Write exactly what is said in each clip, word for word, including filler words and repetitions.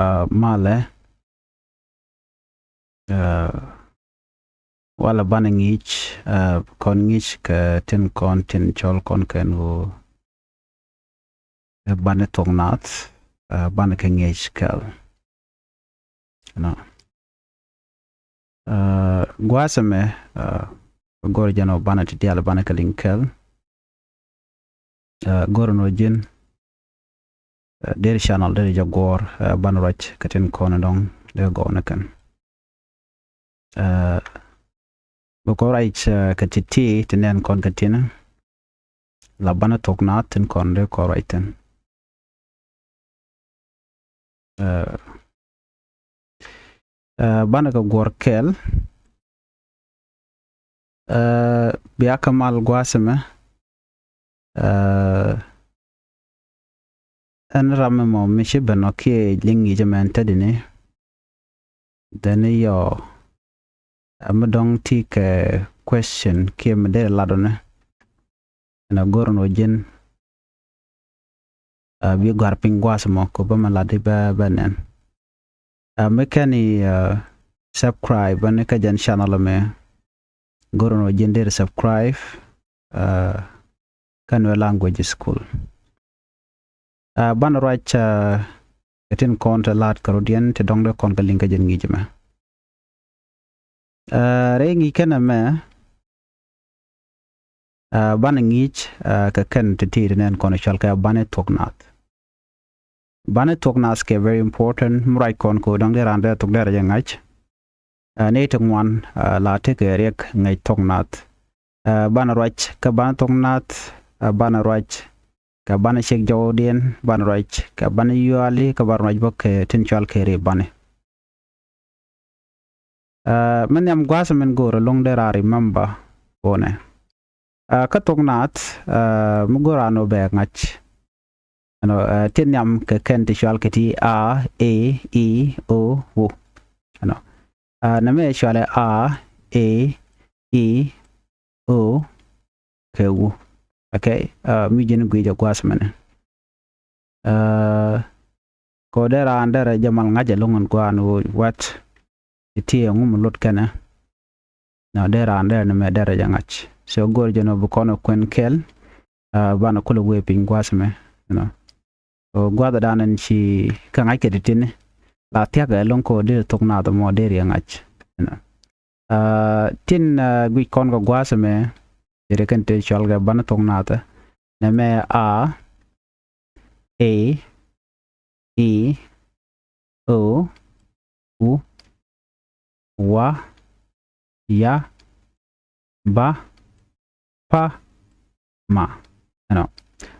Aa, malɛ, aa, walɛ banɛ ŋi̱i̱c, aa, kɔn ŋi̱i̱c kɛ tin kɔn tin cɔl kɔn kɛn ɣöö ɛ banɛ thuɔ̱k naath, aa, banɛ kɛ ŋi̱i̱c kɛl. Nɔ. Aa, gua̱a̱th ɛmɛ, aa, go̱r jɛn ɔ banɛ ti diaal banɛ kɛ liŋ kɛl. Aa, go̱r nɔ ji̱n, aa, deri channel deri jɛ guɔ̱ɔ̱r, aa, banɛ ruac kɛ tin kɔn dɔ̱ŋ dee gɔw ni kɛn. Aa, bi kɔn ruac, aa, kɛ ti̱ti̱ ti nɛn kɔn kɛ ti̱n. La banɛ thuɔ̱k naath tin kɔn dee kɔn ruac thi̱n. Aa, aa, banɛ kɛ guɔ̱ɔ̱r kɛl. Aa, bia kɛ mal gua̱a̱th ɛmɛ. Aa, ɛn ram ɛmɔ mi ci ben ɔ kiɛ liŋ ŋi̱i̱c ɛmɛ ɛn te dini. Then yɔ, aa, mi dɔ̱ŋ ti kɛ question kiɛ mi dee lat ɔ ni. Ɛn a go̱r nɔ ji̱n, aa, bi gɔ̱a̱r piny gua̱a̱th ɛmɔ kɛ bä mi lat i̱ bä, bä nɛn. Aa, mi kɛn i̱, aa, subscribe ni kä jɛn channel ɛmɛ. Go̱r nɔ ji̱n deri subscribe, aa, kä Nuer Language School. Aa, banɛ ruac, aa, kɛ tin kɔn te la̱a̱t kɛ rɔ̱diɛn ti dɔ̱ŋ dee kɔn kɛ liŋ kä jɛn ŋi̱i̱c ɛmɛ. Aa, rɛy ŋi̱i̱c kɛn ɛmɛ, aa, banɛ ŋi̱i̱c, aa, kɛ kɛn ti̱ti̱ ti nɛn kɔn cɔal kɛ banɛ thuɔ̱k naath. Banɛ thuɔ̱k naath kɛ very important, mi ruac kɔn kɛ ɣöö dɔ̱ŋ dee raan dee thok dee rɛy ɛ ŋa̱c. Aa, nɛy ti ŋuan, aa, la tekɛ riɛk ŋäc thuɔ̱k naath. Aa, banɛ ruac kɛ banɛ thuɔ̱k naath, aa, banɛ ruac kɛ banɛ ciek jɔwdiɛn, banɛ ruac kɛ banɛ yuali, kɛ banɛ ruac bä kɛ tin cɔal kɛ ri banɛ. Aa, mi nhiam gua̱a̱th min go̱o̱r ɛlɔ̱ŋ dee raan remember ɣöö nɛ, aa, kä thuɔ̱k naath, aa, mi go̱o̱r raan ɣöö bɛ ŋa̱c. Ɛnɔ, aa, ti nhiam kɛ kɛn ti cɔal kɛ ti a, e, i, o, u. Ɛnɔ. Aa, nɛmɛ cɔalɛ a, e, i, o, kɛ u. Okay? Aa, mi ji̱n gui̱c ɛ gua̱a̱th mɛnɛ. Aa, kɛ ɣöö dee raan derɛ jɛ mal ŋa̱c ɛlɔ̱ŋ ɛn gua̱a̱n ɣöö what, ti ti ɛŋu mi lot kɛnɛ. Nɔ, dee raan derɛ ni mɛ derɛ jɛ ŋa̱c. So go̱r jɛ nɔ bi kɔn ɛ kuɛn kɛl, aa, banɛ kulɛ wee piny gua̱a̱th mɛ, you know. Ɣöö gua̱a̱th dan ɛn ci kɛ ŋa̱c kɛ ti tini. La thia̱k ɛlɔ̱ŋ kɛ ɣöö dee thok naath mɔ dee riɛ ŋa̱c, you know. Aa, tin, aa, guic kɔn kɛ gua̱a̱th mɛ, jɛ ri kɛn te cɔal kɛ banɛ thok naath. Nɛmɛ a, e, i, o, u, wa, ya, ba, pa, ma. Ɛnɔ.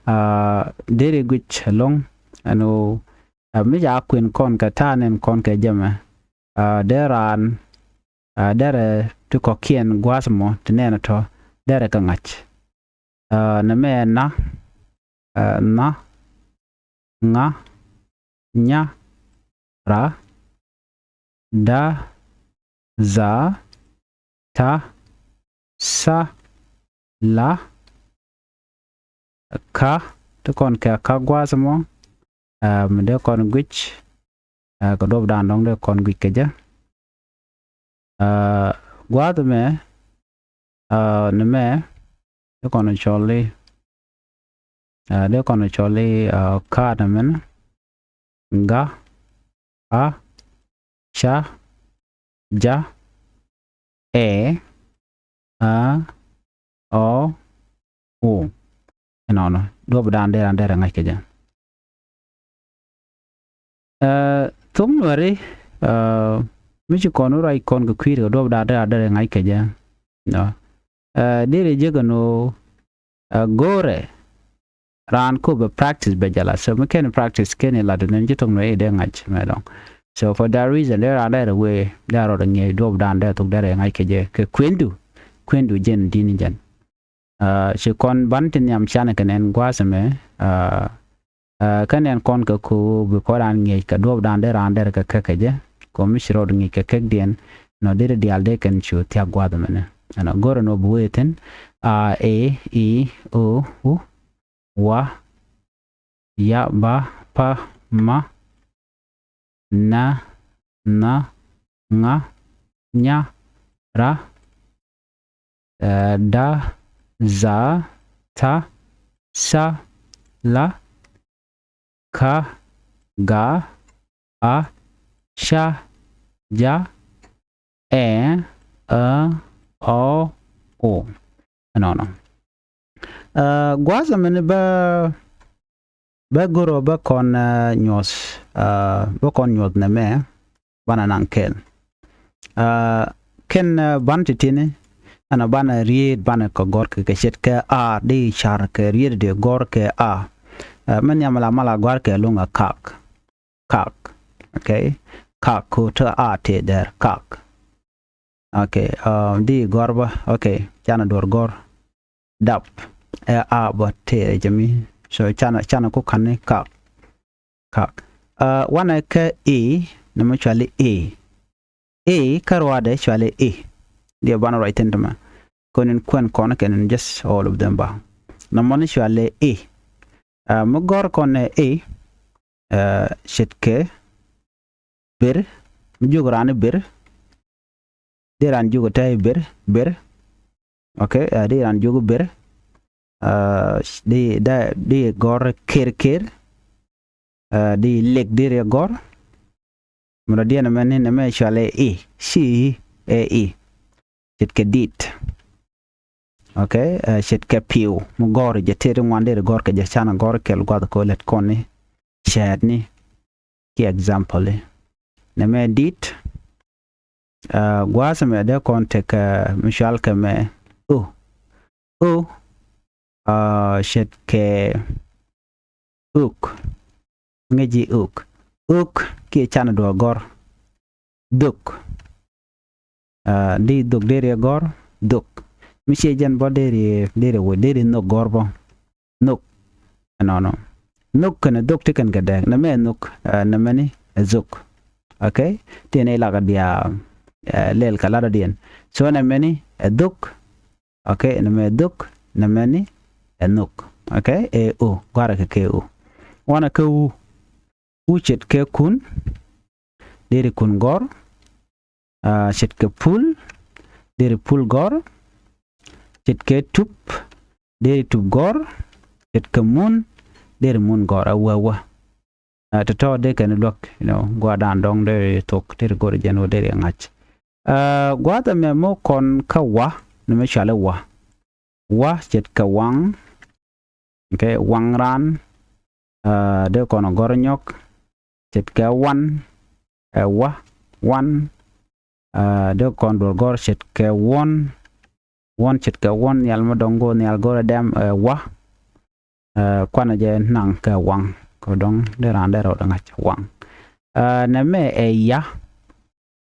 Aa, deri guic ɛlɔ̱ŋ ɛn ɣöö, aa, mi ca kuën kɔn kɛ ta̱a̱ nɛn kɔn kɛ jɛmɛ. Aa, dee raan, aa, derɛ ti kɔ̱kiɛn gua̱a̱th mɔ ti nɛn tɔ̱ derɛ kɛ ŋa̱c. Aa, nɛmɛ na, aa, na, ŋa, nya, ra, da, dha, ta, tha, la, ka, ti kɔn kɛ ka gua̱a̱th mɔ, aa, mi dee kɔn guic, aa, kɛ duɔ̱p dan dɔ̱ŋ dee kɔn guic kɛ jɛ. Aa, gua̱a̱th mɛ, aa, ni mɛ, dee kɔn cɔl i̱, aa, dee kɔn cɔl i̱, aa, kaat mɛn, ga, a, ca, ja, ɛ, a, ɔ, u. Ɛnɔnɔ, duɔ̱p dan dee ran derɛ ŋa̱c kɛ jɛ. Aa, thok Nuɛri, aa, mi ci kɔn wä ruac kɔn kɛ kui̱dɛ kɛ duɔ̱p dan dee ran derɛ ŋa̱c kɛ jɛ. Nɔ. Aa, derɛ jek ɛn ɣöö, aa, go̱o̱rɛ raan kop bɛ practice bɛ jɛ la. So mi kɛn practice kɛn ilat ni ci thok Nuɛri dee ŋa̱c mɛ dɔ̱ŋ. So for that reason, dee ran derɛ wee, dee rɔɔdɛ ŋi̱eec duɔ̱p dan dee thok derɛ ŋa̱c kɛ jɛ kɛ kuendu, kuendu jɛn di̱n jɛn. Aa, ci kɔn ban ti nhiam canɛ kɛ nɛn gua̱a̱th ɛmɛ, aa, aa, kä nɛn kɔn kɛ ko̱o̱p bi kɔn raan ŋi̱eec kɛ duɔ̱p dan dee raan derɛ kɛ kek kɛ jɛ, kɛ mi ci rɔɔd ŋi̱eec kɛ kekdiɛn, nɔ derɛ diaal dee kɛn cu thia̱k gua̱a̱th ɛmɛnɛ. Ɛnɔ go̱rɛ nɔ bi wee thi̱n, a, e, i, o, u, wa, ya, ba, pa, ma, na, nha, ŋa, nya, ra, eh, da, dha, tha, sha, la, ka, ga, a, ca, ja, ɛ, ä, ɔ, o. Ɛnɔnɔ. Ɛ, gua̱a̱th ɛmɛni bä, bä go̱rɔ bä kɔn, ɛ, nyuɔth, ɛ, bä kɔn nyuɔth nɛmɛ, banɛ naŋ kɛɛl. Ɛ, kɛn, ɛ, ban ti̱ti̱ni, ɛn ɛ banɛ riet banɛ kɛ gɔr kɛ, kɛ ce̱tkɛ a di car kɛ riet di gɔr kɛ a. Ɛ, mɛ nhiam la mal a gɔr kɛ luŋ ɛ kak. Kak. Okay. Kak ko te a te dɛr kak. Okay. Ɛ, di gɔr bä. Okay. Canɛ duɔr gɔr. Dap. Ɛ a bä te jɛ mi. So canɛ, canɛ ko kan ni kak. Kak. Ɛ, wanɛ kɛ i, ni mɛ cuali i. I kä ruaadɛ cuali i. Diɛ banɛ ruac thin ti mɛ. Kɔn in kuɛn kɔn kɛn in just all of them ba. Nɔmɔ ni cuali i. Ɛ, mi gɔr kɔn ɛ i, ɛ, ce̱tkɛ ber, mi jiök raan i̱ ber. Di raan jiök ɛ tɛy ber, ber. Okay, ɛ, di raan jiök i̱ ber. Ɛ, di, da, di gɔr ker, ker. Ɛ, di lek di riɛ gɔr. Mi dɔ̱diɛn ɛmɛ ni, nɛmɛ cuali i, ci, ɛ i. Ce̱tkɛ dit. Okay, ɛ, ce̱tkɛ piw, mi gɔr jɛ tëë ti ŋuan deri gɔr kɛ jɛ canɛ gɔr kɛl gua̱th kɛ lät kɔn ni. Cɛɛt ni. Ki example ni. Nɛmɛ dit. Ɛ, gua̱a̱th ɛmɛ dee kɔn tekɛ mi cual kɛ mɛ. O. O. Ɛ, ce̱tkɛ uk. Ŋäci uk. Uk kiɛ canɛ duɔ̱ɔ̱r gɔr. Dhok. Ɛ, di dhok deri ɛ gɔr. Dhok. Mi ciɛ jɛn bä deri, deri wä, deri nhok gɔr bä. Nhok. Ɛnɔnɔ. Nhok kɛnɛ dhok ti kɛn kɛ dɛɛk. Nɛmɛ ɛ nhok. Ɛ, nɛmɛni ɛ dhok. Okay? Ti ni lak a dia, ɛ, lɛl kɛ lat a diɛn. So nɛmɛni ɛ dhok. Okay, nɛmɛ dhok, nɛmɛni ɛ nhok. Okay, ɛ o, gɔ̱a̱rɛ kɛ kɛ o. Wanɛ kɛ u, u ce̱tkɛ kun, deri kun gɔ̱r. Ɛ, ce̱tkɛ pul, deri pul gɔ̱r. Ce̱tkɛ tup, deri tup gɔ̱r. Ce̱tkɛ mun, deri mun gɔ̱r. Ɛ wä wä. Ɛ, tɔ̱tɔ̱ dee kɛn luäk, you know, gua̱a̱r dan dɔ̱ŋ dee thok, dee go̱r jɛn wä dee ŋa̱c. Ɛ, gua̱a̱th ɛmɛ mɔ kɔn kä wa, ni mɛ cuali wa. Wa ce̱tkɛ waŋ, okay, waŋ ran, ɛ, dee kɔn gɔ̱r nyɔk, ce̱tkɛ wan, ɛ wa, wan, ɛ, dee kɔn duɔ̱r gɔ̱r ce̱tkɛ wuɔ̱n, wuɔ̱n ce̱tkɛ wuɔ̱n nhial mi dɔ̱ŋ go̱o̱r nhial go̱o̱r ɛ dɛm, ɛ wa. Ɛ, kuanɛ jɛ naŋ kɛ waŋ kɛ dɔ̱ŋ dee raan dee rɔɔdɛ ŋa̱c waŋ. Ɛ, nɛmɛ ɛ ya,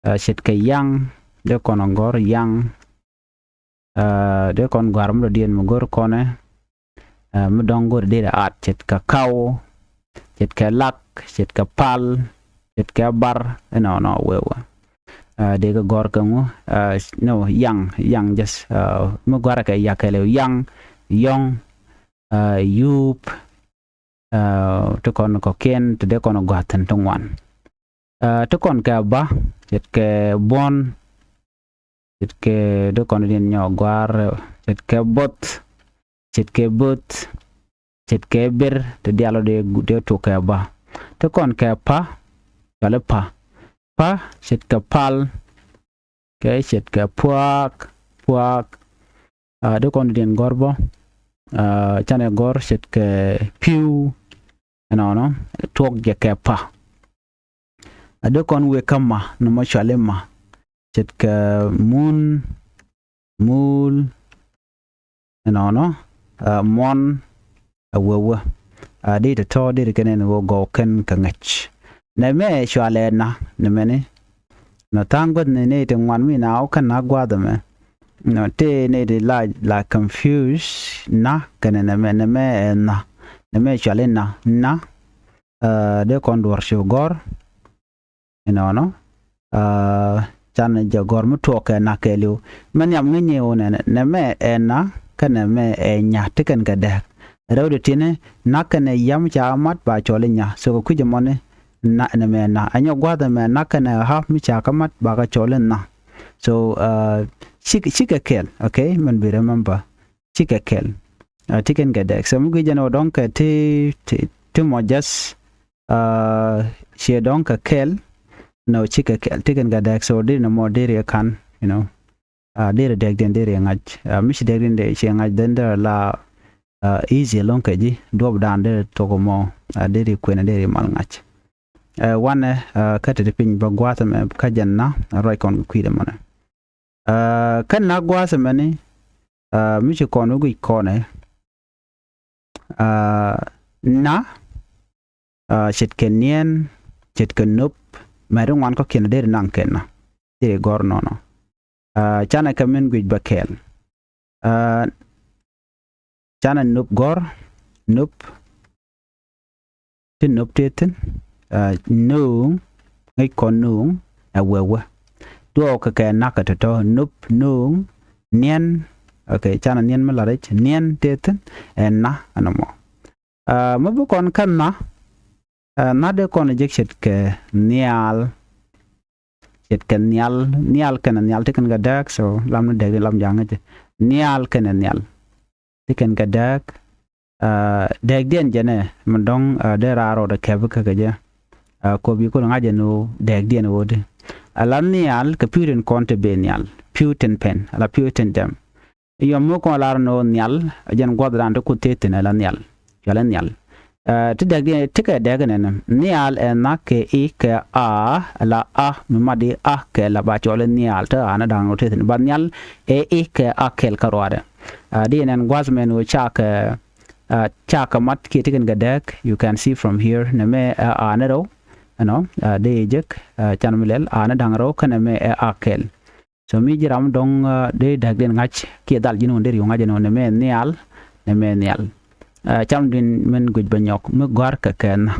ɛ, ce̱tkɛ yaŋ, dee kɔn gɔ̱r yaŋ. Ɛ, dee kɔn gɔ̱a̱r mi dɔ̱diɛn mi go̱r kɔnɛ, ɛ, mi dɔ̱ŋ go̱r dee rɛ at ce̱tkɛ kaw, ce̱tkɛ lak, ce̱tkɛ pal, ce̱tkɛ bar, inɔnɔ wewä. Ɛ, dee kɛ gɔ̱r kɛ ŋu, ɛ, no, yaŋ, yaŋ jɛs, ɛ, mi gɔ̱a̱rɛ kɛ ya kɛɛliw yaŋ, yɔ̱ŋ, ɛ, yup, ɛ, ti kɔn kɔ̱kiɛn ti dee kɔn gɔ̱a̱r thi̱n ti ŋuan. Ɛ, ti kɔn kɛ ba, ce̱tkɛ buɔ̱n, ce̱tkɛ dee kɔn diɛn nyɔk gɔ̱a̱r, ce̱tkɛ bo̱th, ce̱tkɛ bo̱th, ce̱tkɛ ber, ti dialɔ dee, dee tuk kɛ ba. Ti kɔn kɛ pa, cuali pa. Pa, ce̱tkɛ pal, kɛ ce̱tkɛ puaak, puaak. Ɛ, dee kɔn diɛn gɔ̱r bä, ɛ, canɛ gɔ̱r ce̱tkɛ pi̱w, ɛnɔnɔ, tuɔk jɛ kɛ pa. Ɛ, dee kɔn wek kä ma, ni mɔ cuali ma, ce̱tkɛ mun, mul, ɛnɔnɔ, ɛ, muɔn, ɛ wewä. Ɛ, di tɔ̱tɔ̱ di kɛn ɛn ɣöö gɔw kɛn kɛ ŋäc. Nɛmɛ cualɛ na, nɛmɛni. Nɔ tha̱a̱ŋ guäth ni nɛy ti ŋuan mi na wä kɛn na gua̱a̱th ɛmɛ. Nɔ tëë nɛy ti la, la confuse na kɛnɛ nɛmɛ, nɛmɛ ɛ na. Nɛmɛ cuali na, na. Ɛ, dee kɔn duɔ̱r ci gɔ̱r. Inɔnɔ, ɛ, canɛ jɛ gɔ̱r mi tuɔɔk kɛ na kɛɛliw. Mɛ nhiam ŋäcni wä nɛnɛ, nɛmɛ ɛ na, kä nɛmɛ ɛ nya, ti kɛn kɛ dɛɛk. Rɛwdɛ ti̱ni, na kɛnɛ yam ca mat ba cɔl i̱ nya. So kɛ kui̱c ɛmɔni, na, nɛmɛ na. Ɛ nyɔk gua̱a̱th ɛmɛ na kɛnɛ ha mi ca kä mat ba kɛ cɔl in na. So, uh, cikɛ, cikɛ kɛl, okay? Mɛn bi remember. Cikɛ kɛl. Uh, ti kɛn kɛ dɛk. So mi gui̱c jɛn ɔ dɔ̱ŋ kɛ ti, ti, ti mɔ just, uh, ciɛ dɔ̱ŋ kɛ kɛl. No, cikɛ kɛl. Ti kɛn kɛ dɛk. So deri nɔmɔ deri ɛ kan, you know. Uh, deri dɛkdiɛn deri ɛ ŋa̱c. Uh, mi ci dɛkdiɛn deri ciɛ ŋa̱c, then deri la, uh, easy ɛlɔ̱ŋ kɛ ji̱. Duɔ̱p dan deri thok mɔ. Uh, deri kuɛn deri mal ŋa̱c. Uh, wanɛ, uh, kä te ti piny bä gua̱a̱th ɛmɛ kä jɛn na, uh, ruac kɔn kɛ kui̱dɛ mɔnɛ. Uh, kä na gua̱a̱th ɛmɛni, uh, mi ci kɔn wä guic kɔnɛ, uh, na, uh, ce̱tkɛ niɛn, ce̱tkɛ nop, mɛ ri ŋuan kɔ̱kiɛn deri naŋ kɛn na. Deri gɔ̱r nɔnɔ. Uh, canɛ kɛ min guic bä kɛɛl. Uh, canɛ nop gɔ̱r, nop, ti nop tëë thi̱n, uh, nööŋ, ŋäc kɔn nööŋ, ɛ wewä. Duɔɔk kɛ kɛ nakä tɔ̱tɔ̱, nop, nööŋ, niɛn, okay, canɛ niɛn mi la̱t rɛc, niɛn tëë thi̱n, ɛ na, ɛn ɛmɔ. Uh, mi bi kɔn kä na, uh, na dee kɔn jek ce̱tkɛ nhial, ce̱tkɛ nhial, nhial kɛnɛ nhial ti kɛn kɛ dääk, so lam ni dääk di lam ja̱a̱ŋ jɛ. Nhial kɛnɛ nhial ti kɛn kɛ dääk, uh, dääkdiɛn jɛnɛ mi dɔ̱ŋ, uh, dee raar rɔɔdɛ kɛp kä kɛ jɛ. Uh, kop yi kul ŋa̱c jɛ ni wä dääkdiɛn wä di. Ala nhial kɛ pi̱w tin kɔn ti bee nhial, pi̱w tin pɛn, ala pi̱w tin dɛm. Yɔm mi kɔn lar ni wä nhial, jɛn gua̱th dan ti kuth tëë thi̱n ala nhial. Cɔalɛ nhial. Uh, ti dääkdiɛn ti kɛ dääk nɛnɛ. Nhial ɛ na kɛ i kɛ a, ala a, mi mat i a kɛ la ba cɔl i nhial, te a ni da̱ŋ rɛw tëë thi̱n. Ba nhial ɛ i kɛ a kɛl kä ruaadɛ. Uh, di nɛn gua̱th mɛn wä cakɛ, uh, cakɛ mat kiɛ ti kɛn kɛ dääk. You can see from here. Nɛmɛ ɛ a ni rɛw. Ɛnɔ, uh, di jek, uh, can mi lɛl, a ni da̱ŋ rɛw, kä nɛmɛ ɛ a kɛl. So mi ji̱ ram dɔ̱ŋ, uh, dee dääkdiɛn ŋa̱c kiɛ dhal ji̱n wun dee ri̱w ŋa̱c ɛn wun nɛmɛ nhial, nɛmɛ nhial. Uh, cam din min guic bä nyɔk mi gɔ̱a̱r kɛ kɛ na.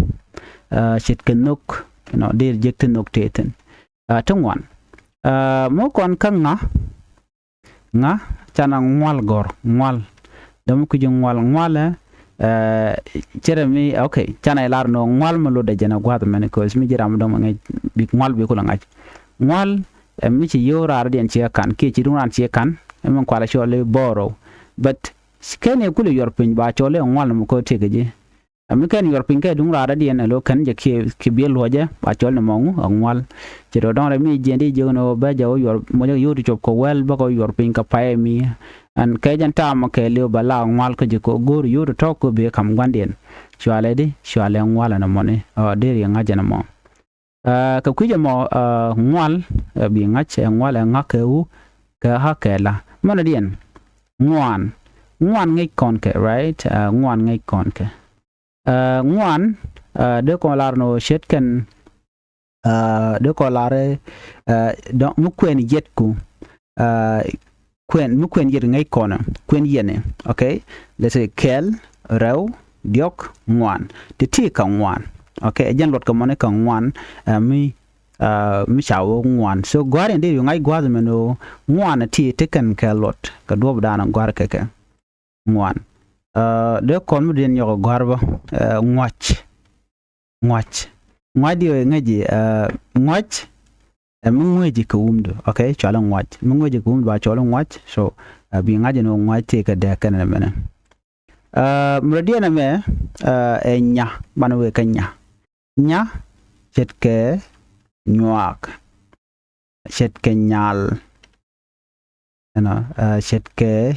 Uh, ce̱tkɛ nhök, you know, dee jek ti nhök tëë thi̱n. Uh, ti ŋuan. Uh, mi kɔn kä ŋa, ŋa, canɛ ŋual gɔ̱r, ŋual. Dee mi kui̱c ŋual, ŋualɛ, uh, cɛrɛ mi, okay, canɛ lar ni ŋual mi lotdɛ jɛn ɛ gua̱th mɛn, 'cause mi ji̱ ram dɔ̱ŋ mi ŋäc bi ŋual bi kulɛ ŋa̱c. Ŋual, ɛ mi ci yio̱w raar diɛn ciɛ ka̱n kiɛ ci duŋ raan ciɛ ka̱n, ɛ mi kualɛ cɔl i̱ borrow. But kɛn i̱ kulɛ yuɔr piny ba cɔl i̱ ŋual ni mi ko̱ tëk ji̱. Ɛ mi kɛn yuɔr piny kɛ duŋ raar diɛn ɛ lo̱ kɛn jɛ kiɛ, kiɛ biɛ luɔcɛ ba cɔl ni mɔŋu ɛ ŋual. Ci dɔ̱ dɔ̱ŋ rɛ mi jiɛn di jiök ni ɣöö bɛ jɛ wä yuɔr mocä yio̱w ti cop kɛ wɛl bä kɛ wä yuɔr piny kɛ payɛ mi. Ɛn kɛ jɛn taamɔ kɛ liw bɛ la ŋual kä ji̱ kɛ go̱o̱r yio̱w ti tɔ̱ kɛ bi ka̱m gua̱ndiɛn. Cualɛ di, cualɛ ŋual ɛn ɛmɔni. Ɔ, deri ŋa̱c ɛn ɛmɔ. Ɛ, kɛ kui̱c ɛmɔ, ɛ, ŋual, ɛ, bi ŋa̱c ɛ ŋual ɛ ŋa̱k kɛ wu kɛ ɣa̱ kɛ la. Mɛnɛ diɛn ŋuan. Ŋuan ŋäc kɔn kɛ, right? Ɛ, ŋuan ŋäc kɔn kɛ. Ɛ, ŋuan, ɛ, dee kɔn lar ni ɣöö ce̱tkɛn, ɛ, dee kɔn lar, ɛ, dɔ̱ŋ mi kuɛn jiɛtku, ɛ, kuɛn, mi kuɛn jiɛt ŋäc kɔnɛ, kuɛn jiɛtni, okay? Let's say kɛl, rɛw, diɔ̱k, ŋuan. Ti ti kɛ ŋuan. Okay, ɛ jɛn luɔt kɛ mɔni kɛ ŋuan, ɛ, mi, ɛ, mi ca wä ŋuan. So gɔ̱a̱r in dee yu ŋa̱c gua̱a̱th mɛn ɣöö ŋuan ti ti kɛn kɛ luɔt kɛ duɔ̱ɔ̱p daanɔ gɔ̱a̱r kɛ kɛ. Ŋuan. Ɛ, dee kɔn mi diɛn nyɔk ɛ gɔ̱a̱r bä, ɛ, ŋuac. Ŋuac. Ŋuac diɛ ŋäci, ɛ, ŋuac, ɛ, mi ŋuäci kɛ wumdu. Okay, cualɛ ŋuac. Mi ŋuäci kɛ wumdu ba cualɛ ŋuac. So, ɛ, bi ŋa̱c ɛn ɣöö ŋuac tëë kɛ dääk kɛn ɛn ɛmɛnɛ. Ɛ, mi rɔ diɛn ɛmɛ, ɛ, ɛ nya. Banɛ wëë kä nya. Nya, ce̱tkɛ nyuaak. Ce̱tkɛ nyal. Ɛnɔ, ɛ, ce̱tkɛ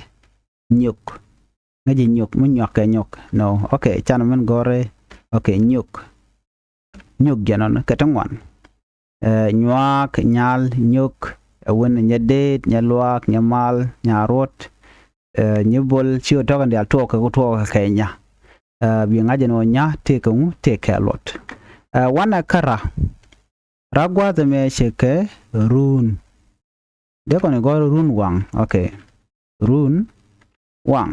nyök. Ŋäci nyök, mi nyuak kɛ nyök. No, okay, canɛ min gɔ̱rɛ. Okay, nyök. Nyök jɛn ɔn kɛ ti ŋuan. Ɛ, nyuaak, nyal, nyök, ɛ, wän nyɛ deet, nyɛ luaak, nyɛ mal, nyɛ ruɔt, ɛ, nyɛ bol, ci ɣä tɔk in diaal tuɔɔk kɛ, tuɔɔk kɛ kɛ nya. Ɛ, bi ŋa̱c ɛn ɣöö nya tëëkɛ ŋu, tëëkɛ luɔt. Ɛ, wanɛ kä ra. Ra gua̱a̱th ɛmɛ cɛ kɛ run. Dee kɔn i̱ gɔ̱r run waŋ. Okay. Run waŋ.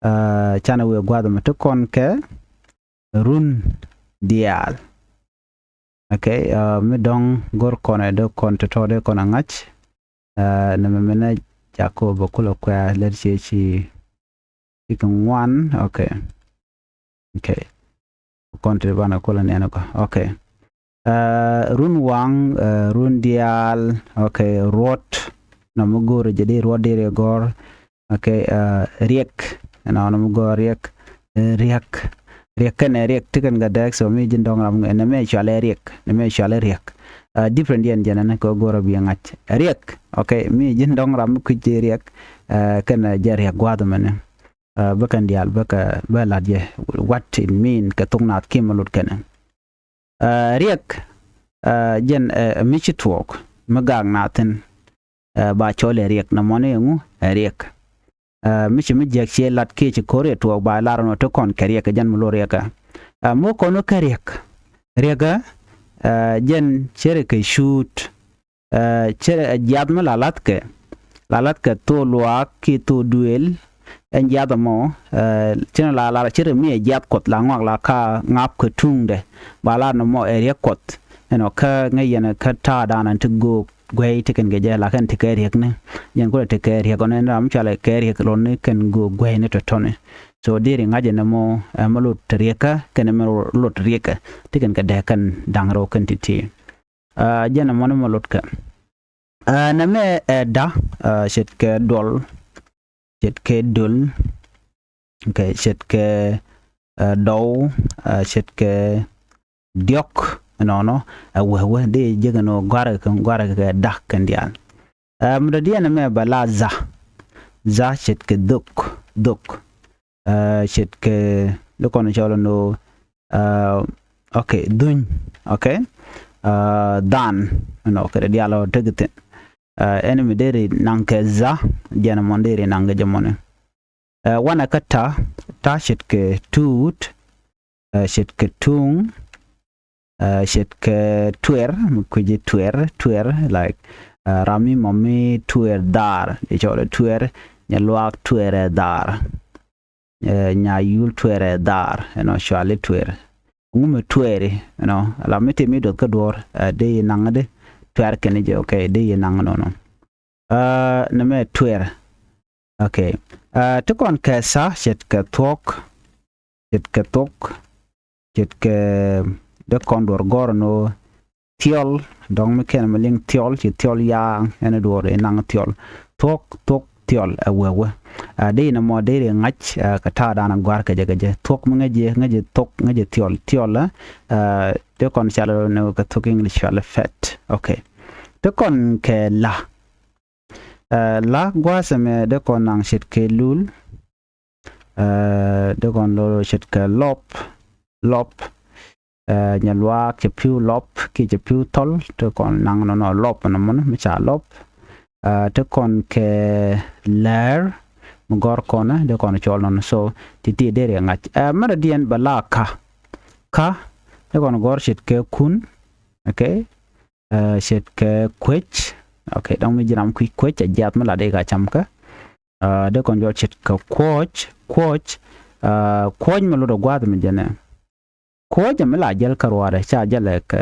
Ɛ, canɛ wëë gua̱a̱th ɛmɛ ti kɔn kɛ run diaal. Okay, ɛ, mi dɔ̱ŋ go̱r kɔn ɛ dee kɔn tɔ̱tɔ̱ dee kɔn ɛ ŋa̱c. Ɛ, nɛmɛ mɛnɛ jakɔ bä kulɛ kuɛ lɛt ciɛ ci, ci kɛ ŋuan. Okay. Okay. Kɔn ti banɛ kulɛ nɛn kɔ. Okay. Ɛ, run waŋ, ɛ, run diaal, okay, ruɔt. Nɔmɔ go̱o̱rɛ jɛ di ruɔt di ri gɔ̱r. Okay, ɛ, riɛk. Ɛnɔ nɔmɔ go̱o̱r riɛk. Ɛ, riɛk. Riɛk kɛnɛ riɛk ti kɛn kɛ dɛɛk, so mi ji̱n dɔ̱ŋ ram ɛn nɛmɛ cualɛ riɛk. Nɛmɛ cualɛ riɛk. Ɛ, different yɛn jɛn ɛn kɛ go̱o̱rɛ bi ŋa̱c. Riɛk. Okay, mi ji̱n dɔ̱ŋ ram mi kui̱c jɛ riɛk. Ɛ, kɛnɛ jɛ riɛk gua̱a̱th mɛnɛ. Ɛ, bä kɛn diaal bä kɛ bä lat jɛ what it mean kɛ thok naath kiɛ mɛ lot kɛnɛ. Ɛ, riɛk, ɛ, jɛn, ɛ, mi ci tuɔɔk mi gaak naath thi̱n. Ɛ, ba cɔl ɛ riɛk nɔmɔni ɛŋu ɛ riɛk. Ɛ, mi ci mi jiäk ciɛ lat kiɛ ci ko̱r ɛ tuɔɔk ba lar nɔ ti kɔn kɛ riɛk ɛ jɛn mi lot riɛk ɛ. Ɛ, mi wä kɔn wä kɛ riɛk. Riɛk ɛ, ɛ, jɛn cɛ ri kɛ cuut. Ɛ, cɛ, ɛ, jiath mi la lathkɛ, la lathkɛ thok luaak ki thok duëël. Ɛn jiath ɛmɔ, ɛ, cɛ ni la lar cɛ ri mi ɛ jiath kuɔth la ŋɔak la ka ŋa̱p kɛ tuŋdɛ. Ba lar ni mɔ ɛ riɛk kuɔth. Ɛnɔ kä ŋäc yɛn kä ta̱a̱ da̱a̱n ɛn ti göök guɛy ti kɛn kɛ jɛ la kɛn ti kɛ riɛk ni. Yɛn kulɛ ti kɛ riɛk ɔn ɛn ram cɔalɛ kɛ riɛk lɔn ni kɛn göök guɛy ni tɔ̱tɔ̱ni. So diri ŋa̱c ɛn ɛmɔ, ɛ, mɛ lot riɛkä kɛn mɛ lot riɛkä ti kɛn kɛ dee kɛn da̱ŋ rɛw kɛn ti ti. Ɛ, jɛn ɛmɔni mɛ lotkɛ. Ɛ, nɛmɛ ɛ da̱, ɛ, ce̱tkɛ duɔl, ce̱tkɛ döl, okay, ce̱tkɛ, ɛ, dɔw, ɛ, ce̱tkɛ diɔ̱k, ɛnɔnɔ, ɛ, wehweh, di jek ɛn ɣöö gɔ̱a̱rkɛ kɛ, gɔ̱a̱rkɛ kɛ da̱ kɛn diaal. Ɛ, mi dɔ̱diɛn ɛmɛ bɛ la dha, dha ce̱tkɛ dhök, dhök. Ɛ, ce̱tkɛ di kɔn cɔl ɛn ɣöö, ɛ, okay, dhuny, okay. Ɛ, dhan, ɛnɔ kɛ di diaal ɔ tek thi̱n. Ɛ, ɛn mi deri naŋ kɛ dha, jɛn ɛmɔ deri naŋ kɛ jɛ mɔni. Ɛ, wanɛ kä ta̱, ta̱ ce̱tkɛ tuut, ɛ, ce̱tkɛ tuŋ, ɛ, ce̱tkɛ tuɛr, mi kui̱ci tuɛr, tuɛr, like, ɛ, ram mi mɔ mi tuɛr dhaar, di cɔl ɛ tuɛr, nyɛ luaak tuɛr ɛ dhaar. Ɛ, nya yul tuɛr ɛ dhaar, ɛnɔ cuali tuɛr. Ŋu mi tuɛri, ɛnɔ, la mi ti mi duɔth kä duɔr, ɛ, di yi naŋ di tuɛr kɛn jɛ, okay, di yi naŋ nɔnɔ. Ɛ, nɛmɛ tuɛr. Okay. Ɛ, ti kɔn kɛ tha, ce̱tkɛ thuɔ̱k, ce̱tkɛ thuɔ̱k, ce̱tkɛ dee kɔn duɔr gɔ̱r ɛn ɣöö thiɔl, dɔ̱ŋ mi kɛn mi liŋ thiɔl, ci thiɔl yaaŋ, ɛn duɔr inaŋ thiɔl. Thuɔ̱k, thuɔ̱k, thiɔl, ɛ wee wee. Ɛ, dee inɔ mɔ dee ri ŋa̱c, ɛ, kɛ ta̱a̱ da̱a̱n a gɔ̱a̱r kɛ jɛ kɛ jɛ. Thuɔ̱k mi ŋäc jɛ, ŋäc jɛ thuɔ̱k, ŋäc jɛ thiɔl, thiɔl, ɛ, ɛ, dee kɔn cal nɔ kɛ thuɔ̱k English cɔal ɛ fat. Okay. Ti kɔn kɛ la. Ɛ, la gua̱a̱th ɛmɛ dee kɔn naŋ ce̱tkɛ lul. Ɛ, dee kɔn lo ce̱tkɛ lɔp, lɔp. Ɛ, nyɛ luaak cɛ pi̱w lɔp kiɛ cɛ pi̱w thɔl, te kɔn naŋ nɔnɔ lɔp nɔmɔni mi ca lɔp. Ɛ, te kɔn kɛ lɛr mi gɔr kɔnɛ, dee kɔn cɔl nɔnɔ. So, ti ti dee ri ŋa̱c. Ɛ, mɛrɛ diɛn bɛ la ka. Ka, dee kɔn gɔr ce̱tkɛ kun. Okay. Ɛ, ce̱tkɛ kuec. Okay, dɔ̱ŋ mi ji̱ ram kui̱c kuec, ɛ jiath mi la dee ka cam kä. Ɛ, dee kɔn jɔl ce̱tkɛ kuɔc, kuɔc, ɛ, kuɔc mi lotdɛ gua̱a̱th mi jɛnɛ. Kuɔc mi la jäl kä ruaadɛ, ca jälɛ kɛ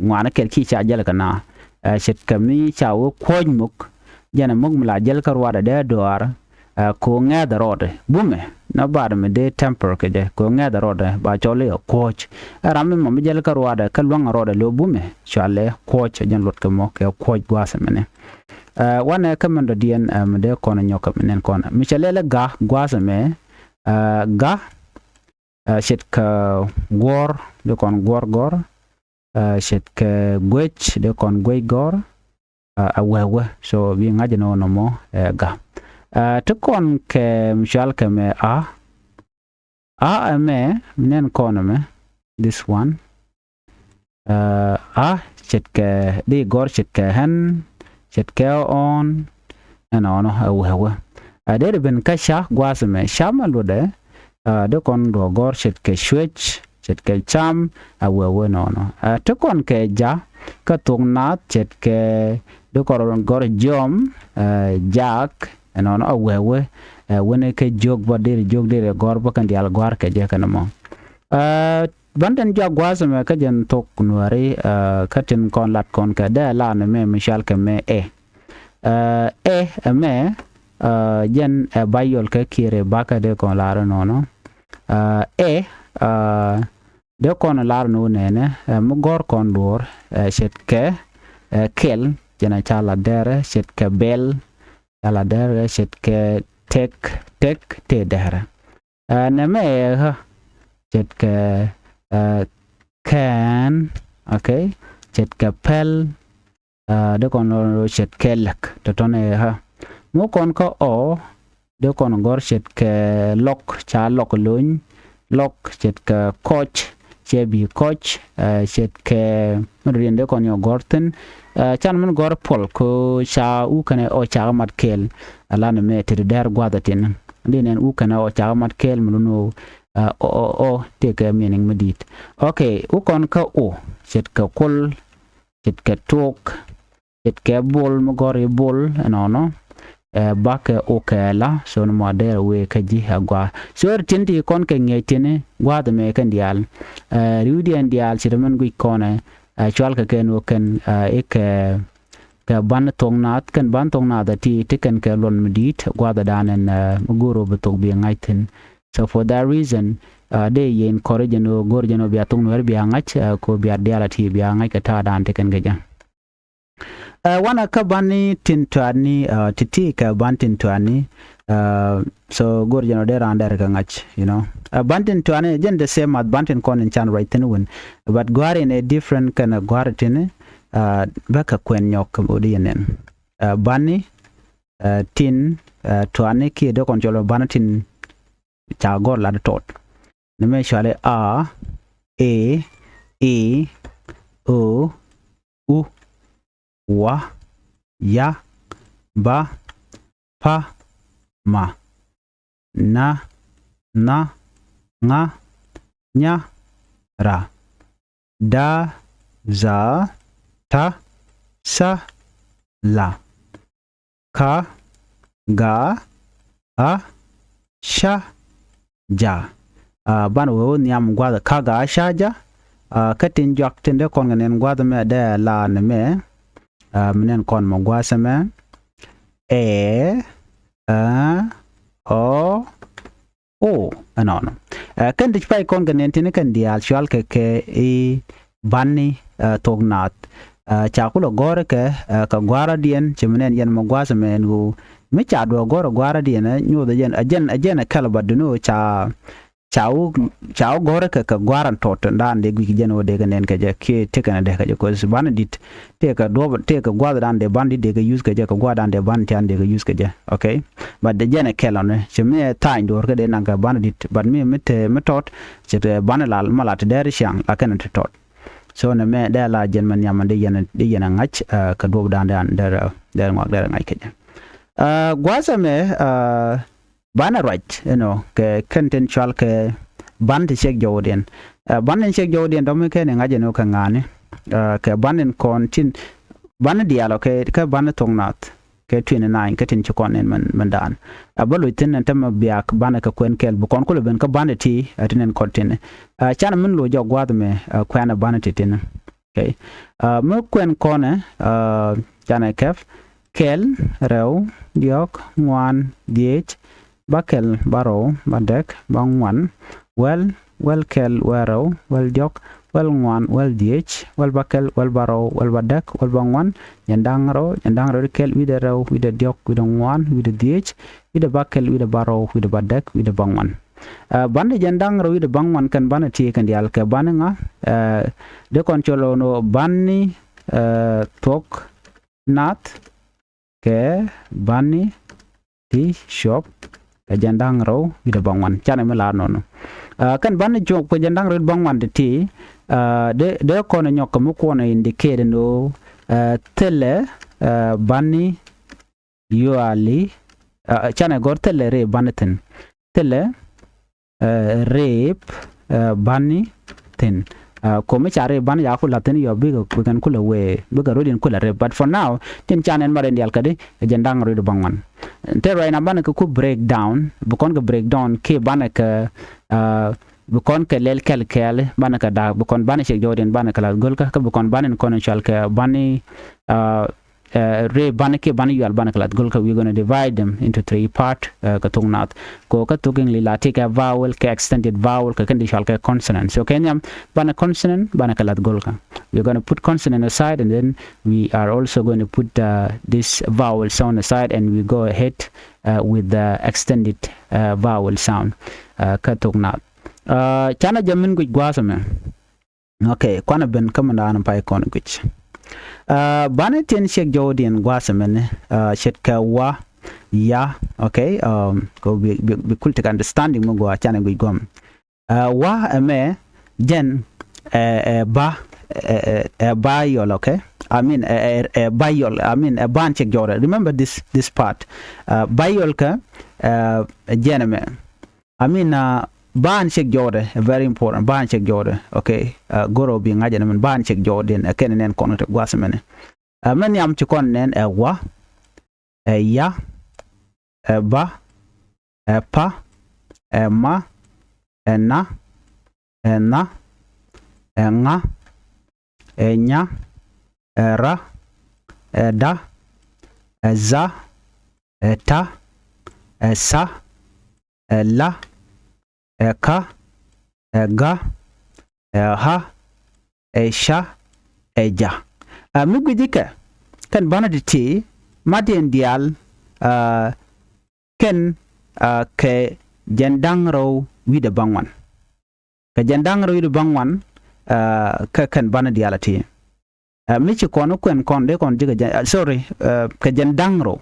ŋuani kɛl kiɛ ca jälɛ kɛ na. Ɛ, ce̱tkɛ mi ca wee kuɔc muk, jɛnɛ muk mi la jäl kä ruaadɛ dee dɔaar, ɛ, kɛ ɣöö ŋɛ̈th rɔɔdɛ. Bumɛ, nɔ baat mi dee temper kɛ jɛ, kɛ ɣöö ŋɛ̈th rɔɔdɛ, ba cɔl i̱ ɛ kuɔc. Ɛ ram mi mɔ mi jäl kä ruaadɛ, kä luäŋ rɔɔdɛ lo̱ bumɛ, cualɛ kuɔc, jɛn luɔt kɛ mɔ, kɛ kuɔc gua̱a̱th mɛnɛ. Ɛ, wanɛ kä mɛn dɔ̱diɛn, ɛ, mi dee kɔn nyɔk kɛ mi nɛn kɔn. Mi cɛ lɛl ɛ ga̱ gua̱a̱th ɛmɛ, ɛ, ga̱, ɛ, ce̱tkɛ guɔ̱ɔ̱r, dee kɔn guɔ̱ɔ̱r gɔ̱r, ɛ, ce̱tkɛ guec, dee kɔn guec gɔ̱r, ɛ, ɛ wee wee. So, bi ŋa̱c ni wä nɔmɔ, ɛ, ga̱. Ɛ, ti kɔn kɛ mi cual kɛ mɛ a, a ɛmɛ, mi nɛn kɔn ɛmɛ, this one. Ɛ, a, ce̱tkɛ, di gɔ̱r ce̱tkɛ ɣän, ce̱tkɛ ɣɔ̱ɔ̱n, ɛnɔnɔ, ɛ wee wee. Ɛ, deri ben kä ca gua̱a̱th ɛmɛ, ca mɛ lotdɛ, ɛ, di kɔn duɔ gɔ̱r ce̱tkɛ cuec, ce̱tkɛ cam, ɛ wee wee nɔnɔ. Ɛ, ti kɔn kɛ ja, kä thok naath, ce̱tkɛ, di kɔn gɔ̱r jiɔm, ɛ, jak, ɛnɔnɔ, ɛ wee wee. Ɛ, wen kɛ jiök bä deri jiök deri gɔ̱r bä kɛn diaal gɔ̱a̱r kɛ jɛ kɛn mɔ. Ɛ, Ban tin jɔak gua̱a̱th ɛmɛ kä jɛn thok nuääri, ɛ, kä tin kɔn lat kɔn kɛ dee la ni mɛ mi cɔal kɛ mɛ ɛ. Ɛ, ɛ ɛmɛ, ɛ, jɛn ɛ ba yɔl kɛ kiɛrɛ bakä dee kɔn lar nɔnɔ. Ɛ, ɛ, ɛ, Dee kɔn lar ni wä nɛnɛ, ɛ, mi gɔ̱r kɔn duɔ̱ɔ̱r, ɛ, ce̱tkɛ, ɛ, kɛl, jɛn a ca la dɛrɛ, ce̱tkɛ bɛl, ca la dɛrɛ, ce̱tkɛ tëk, tëk tëë dɛrɛ. Ɛ, nɛmɛ ɛ ɣä, ce̱tkɛ, ɛ, kɛn, okay, ce̱tkɛ pɛl, ɛ, dee kɔn lɔ ce̱tkɛ läk, tɔ̱tɔ̱nɛ ɛ ɣä. Mi kɔn kä ɔ, dee kɔn gɔ̱r ce̱tkɛ lɔk, ca lɔk lony, lɔk ce̱tkɛ kɔc, cɛ bi kɔc, ɛ, ce̱tkɛ mi dɔ̱diɛn dee kɔn yɔ gɔ̱r thi̱n, ɛ, can min gɔ̱r puɔl ko ca wukɛnɛ ɔ ca mat kɛɛl, ɛ, la nɛmɛ te dee dɛr gua̱a̱th ɛ tin. Dee nɛn wukɛnɛ ɔ ca mat kɛɛl mi lun ɣöö, ɛ, ɔ, ɔ, ɔ, tëëkɛ meaning mi di̱i̱t. Okay, wukɔn kä o, ce̱tkɛ kuɔl, ce̱tkɛ tuɔɔk, ce̱tkɛ bol mi gɔ̱r i̱ bol ɛnɔnɔ. Ɛ, bakɛ okɛ la, so ni mɔ dee wee kä ji̱ ɛ gɔaa. So ri tin ti kɔn kɛ ŋi̱eec tini gua̱a̱th ɛmɛ kɛn diaal. Ɛ, ri̱wdiɛn diaal ce̱t min guic kɔnɛ, ɛ, cual kɛ kɛn wä kɛn, ɛ, ikɛ, kɛ ban thok naath, kɛn ban thok naath ɛ ti, ti kɛn kɛ luɔn mi di̱i̱t gua̱a̱th ɛ da̱a̱n ɛn, ɛ, mi go̱o̱r wä bi thok bi ŋa̱c thi̱n. So for that reason, ɛ, dee yɛn kɔri jɛn wä go̱o̱r jɛn wä bia thok nuɛr bia ŋa̱c, ɛ, ko bia diaal ɛ ti bia ŋa̱c kɛ ta̱a̱ da̱a̱n ti kɛn kɛ jɛ. Ɛ, wanɛ kä bani tin tuani, ɛ, ti̱ti̱ kɛ ban tin tuani, ɛ, so go̱r jɛn ɔ dee raan dɛr kɛ ŋa̱c, you know. Ɛ, ban tin tuani jɛn the same as ban tin kɔn in can ruac thi̱n win. But gua̱r in a different kɛn a gua̱r tin, ɛ, bä kɛ kuɛn nyɔk kɛ odi yɛn nɛn. Ɛ, bani, ɛ, tin, ɛ, tuani kiɛ dee kɔn cɔl bani tin ca gɔr lat tɔt. Ni mɛ cuali a, e, i, o, u, wa, ya, ba, pa, ma, na, nha, ŋa, nya, ra, da, dha, ta, tha, la, ka, ga, ɣa, ca, ja. A, banɛ wee wä nhiam gua̱th ka, ga, ɣa, ca, ja. A, kä tin juak tin dee kɔn kɛ nɛn gua̱th mɛ dee la ni mɛ. A, mi nɛn kɔn mɛ gua̱th mɛ. Ɛ, ɛ, ɔ, o, ɛnɔnɔ. Ɛ, kɛn ti ci pay kɔn kɛ nɛn tini kɛn diaal cual kɛ kɛ i̱ bani, ɛ, thok naath. Ɛ, ca kulɛ gɔ̱rä kɛ, ɛ, kɛ gua̱rä diɛn ci mi nɛn yɛn mɛ gua̱a̱th mɛ ɛn ɣöö mi ca duɔ gɔ̱rä gua̱rä diɛn, ɛ, nyoth ɛ jɛn, ɛ jɛn, ɛ jɛn ɛ kɛl ba duni ɣöö ca, ca wä, ca wä gɔ̱rä kɛ, kɛ gua̱rä tɔt dan dee guic jɛn ɣöö dee kɛ nɛn kɛ jɛ kiɛ tekɛ nɛ dee kɛ jɛ, 'cause bani di̱t tëëkɛ duɔ̱p, tëëkɛ gua̱a̱th dan dee bani di̱t dee kɛ use kɛ jɛ, kɛ gua̱a̱th dan dee bani tian dee kɛ use kɛ jɛ. Okay. But dee jɛn ɛ kɛl ɔni ci mi ɛ tha̱a̱ny duɔ̱ɔ̱r kä dee naŋ kɛ bani di̱t, but mi, mi te, mi tɔt ci te bani lal ma la te dɛɛr ciaŋ la kɛn te tɔt. So nɛ mɛ dee la jɛn mɛ nhiam dee yɛn, dee yɛn ɛ ŋa̱c, ɛ, kɛ duɔ̱p dan dee, dee, dee ŋuak dee ŋa̱c kɛ jɛ. Ɛ, gua̱a̱th ɛmɛ, ɛ, banɛ ruac, you know, kɛ kɛn tin cual kɛ ban ti ciɛk jɔwdiɛn. Ɛ, ban tin ciɛk jɔwdiɛn dɔ̱mi kɛn iŋa̱c ɛn ɣöö kɛ ŋa̱a̱ni. Ɛ, kɛ ban in kɔn tin, ban diaal ɔ kɛ, kɛ ban thok naath kɛ twenty nine kɛ tin ci kɔn in mɛn, mɛn daan. Ɛ, bä loc thi̱n ɛn tämɛ biak ban kɛ kuɛn kɛl bi kɔn kulɛ ben kä ban ti, ɛ, tin in kɔn tin. Ɛ, canɛ min loc jɔk gua̱a̱th mɛ, ɛ, kuɛn ɛ ban ti tin. Okay. Ɛ, mi kuɛn kɔnɛ, ɛ, canɛ kɛp kɛl, rɛw, diɔ̱k, ŋuan, dhiec, bäkɛl, bärɔw, bädɛk, bäŋuan, wäl, wäl kɛl, wäl rɛw, wäl diɔ̱k, wäl ŋuan, wäl dhiec, wäl bäkɛl, wäl bärɔw, wäl bädɛk, wäl bäŋuan, jiɛn da̱ŋ rɛw, jiɛn da̱ŋ rɛw wi̱cdɛ kɛl, wi̱cdɛ rɛw, wi̱cdɛ diɔ̱k, wi̱cdɛ ŋuan, wi̱cdɛ dhiec, wi̱cdɛ bäkɛl, wi̱cdɛ bärɔw, wi̱cdɛ bädɛk, wi̱cdɛ bäŋuan. Ɛ, bani jiɛn da̱ŋ rɛw wi̱cdɛ bäŋuan kɛn bani ti kɛn diaal kɛ bani ŋa, ɛ, dee kɔn cɔl ɣän ɣöö bani, ɛ, thuɔ̱k naath kɛ bani ti cuɔp kɛ jiɛn da̱ŋ rɛw wi̱cdɛ bäŋuan. Canɛ mi laar nɔnɔ. Ɛ, kɛn bani cuɔp kɛ jiɛn da̱ŋ rɛw wi̱cdɛ bäŋuan ti ti, ɛ, dee, dee kɔn nyɔk kɛ mi kuɔn indicate ɛn ɣöö, ɛ, thilɛ, ɛ, bani yuali, ɛ, canɛ gɔ̱r thilɛ rɛy bani thi̱n. Thilɛ, ɛ, rɛy, ɛ, bani thi̱n. Ɛ, komi ca rɛy bani ya kulɛ thi̱n yɔ bikɛ, bikɛn kulɛ wee, bikɛ rɔ̱diɛn kulɛ rɛy. But for now, tin can ɛn ma rɛy diaal kädi, ɛ jiɛn da̱ŋ rɛw wi̱cdɛ bäŋuan. Te ruac na bani kɛ ku break down, bi kɔn kɛ break down, kiɛ bani kɛ, ɛ, bi kɔn kɛ lɛl kɛl kɛɛl, bani kɛ da̱a̱k, bi kɔn bani ciɛk jɔwdiɛn, bani kɛ la̱th go̱lkä, kä bi kɔn bani kɔn cual kɛ bani, ɛ, ɛ, rɛy banɛ kiɛ banɛ yual banɛ kɛ lath go̱lkä, we gonna divide them into three part, ɛ, kɛ thok Naath. Kɛ ɣöö kä thok English la tëë kɛ vowel, kɛ extended vowel, kɛ kɛn ti cɔal kɛ consonant. So kɛ nhiam banɛ consonant banɛ kɛ lath go̱lkä. We gonna put consonant aside and then we are also going to put, uh, this vowel sound aside and we go ahead, uh, with the extended, uh, vowel sound, uh, kä thok Naath. Uh, canɛ jɛ min guic gua̱a̱th ɛmɛ. Okay, kuanɛ ben kä mindan pay kɔn guic. Uh, banɛ tin ciek jɔwdiɛn gua̱a̱th ɛmɛni, uh, ce̱tkɛ wa, ya, okay, um, kɛ bi, bi, bi kul tekɛ understanding mi gɔaa canɛ guic guɔ̱m. Uh, wa ɛmɛ jɛn ɛ, ɛ ba, ɛ, ɛ, ɛ ba yɔl, okay? I mean, ɛ, ɛ, ɛ ba yɔl, I mean, ɛ ban ciek jɔwdɛ. Remember this, this part. Uh, ba yɔl kɛ, uh, jɛn ɛmɛ. I mean, uh, ban ciek jɔwdɛ, very important. Ban ciek jɔwdɛ, okay? Uh, go̱rɛ ɣöö bi ŋa̱c ɛn ɛmɛn ban ciek jɔwdɛ, ɛ kɛn nɛn kɔn te gua̱a̱th ɛmɛni. Uh, mɛ nhiam ci kɔn nɛn ɛ wa, ɛ ya, ɛ ba, ɛ pa, ɛ ma, ɛ na, ɛ nha, ɛ ŋa, ɛ nya, ɛ ra, ɛ da, ɛ za, ɛ ta, ɛ sa, ɛ la, ɛ ka, ɛ ga, ɛ ha, ɛ ca, ɛ ja. Ɛ mi gui̱ci kɛ kɛn banɛ ti̱ti̱, matdiɛn diaal, ɛ, kɛn, ɛ, kɛ jɛn da̱ŋ rɛw wi̱cdɛ baŋuan. Kɛ jɛn da̱ŋ rɛw wi̱cdɛ baŋuan, ɛ, kɛ kɛn banɛ diaal a ti. Ɛ, mi ci kɔn kuɛn kɔn dee kɔn ji̱ kɛ jɛn, ɛ, sorry, ɛ, kɛ jɛn da̱ŋ rɛw.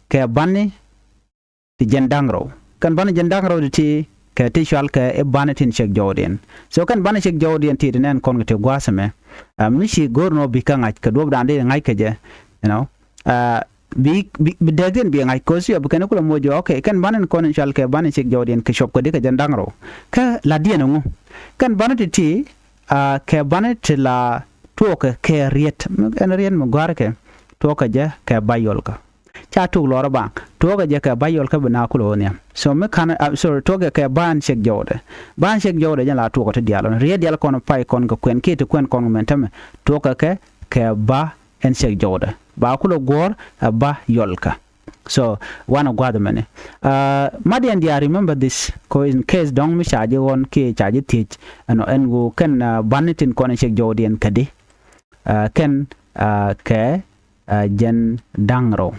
Kɛ bani ti jɛn da̱ŋ rɛw. Kɛn bani jɛn da̱ŋ rɛw ti ti kɛ ti cual kɛ i̱ bani tin ciek jɔwdiɛn. So kɛn bani ciek jɔwdiɛn ti ti nɛn kɔn kɛ ti gua̱a̱th ɛmɛ. Ɛ, mi ci go̱r nɔ bi kä ŋa̱c kɛ duɔ̱ɔ̱pdan dee ŋa̱c kɛ jɛ, you know. Ɛ, bi, bi, bi dɛɛkdiɛn bi ŋa̱c kɛ ɣöö ci ɔ bi kɛn i̱ kulɛ moc jɔɔk, okay, kɛn bani kɔn in cual kɛ bani ciek jɔwdiɛn kɛ cuɔp kɛ di kɛ jɛn da̱ŋ rɛw. Kä la̱tdiɛn ɛŋu? Kɛn bani ti ti, ɛ, kɛ bani ti la tuɔɔkɛ kɛ riet. Ɛn riet mi gɔ̱a̱rkɛ tuɔɔkɛ jɛ kɛ ba yɔlkä. Ca tuk lɔrä ba tuɔɔkɛ jɛ kɛ ba yɔlkä bi na kulɛ ɣöö nhiam. So mi ka̱n, ɛ, sorry, tuɔɔkɛ kɛ ba ɛn ciek jɔwdɛ. Ba ɛn ciek jɔwdɛ jɛn la tuɔɔkɛ ti diaal ɣän. Riet diaal kɔn pay kɔn kɛ kuɛn kiɛ ti kuɛn kɔn kɛ mɛn tämɛ. Tuɔɔkɛ kɛ kɛ ba ɛn ciek jɔwdɛ. Ba kulɛ guɔ̱ɔ̱r ɛ ba yɔlkä. So wanɛ gua̱a̱th ɛmɛni. Ɛ, matdiɛn diaal, remember this, ko in case dɔ̱ŋ mi ca ji̱ ɣɔn kiɛ ca ji̱ thiec ɛnɔ ɛn ɣöö kɛn, ɛ, bani tin kɔn in ciek jɔwdiɛn kɛ di. Ɛ, kɛn, ɛ, kɛ, ɛ, jɛn da̱ŋ rɛw.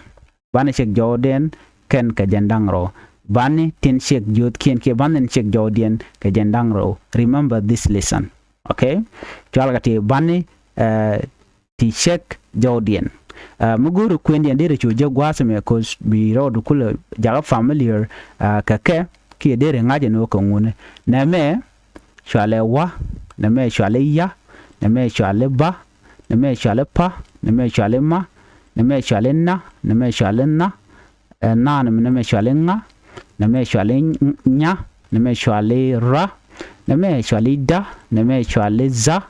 Bani ciek jɔwdiɛn kɛn kɛ jɛn da̱ŋ rɛw. Bani tin ciek jiöthkiɛn kiɛ bani tin ciek jɔwdiɛn kɛ jɛn da̱ŋ rɛw. Remember this lesson. Okay? Cualkɛ ti bani, ɛ, ti ciek jɔwdiɛn. Ɛ, mi go̱o̱ri kuëndiɛn deri cu jek gua̱a̱th ɛmɛ, 'cause bi rɔɔdu kulɛ jakä familiar, ɛ, kɛ kɛ kiɛ deri ŋa̱c ɛn ɣöö kɛ ŋuni. Nɛmɛ cualɛ wa, nɛmɛ cualɛ ya, nɛmɛ cualɛ ba, nɛmɛ cualɛ pa, nɛmɛ cualɛ ma, nɛmɛ cualɛ na, nɛmɛ cualɛ nha, ɛ, na, nɛmɛ, nɛmɛ cualɛ ŋa, nɛmɛ cualɛ nya, nɛmɛ cualɛ ra, nɛmɛ cualɛ da, nɛmɛ cualɛ za,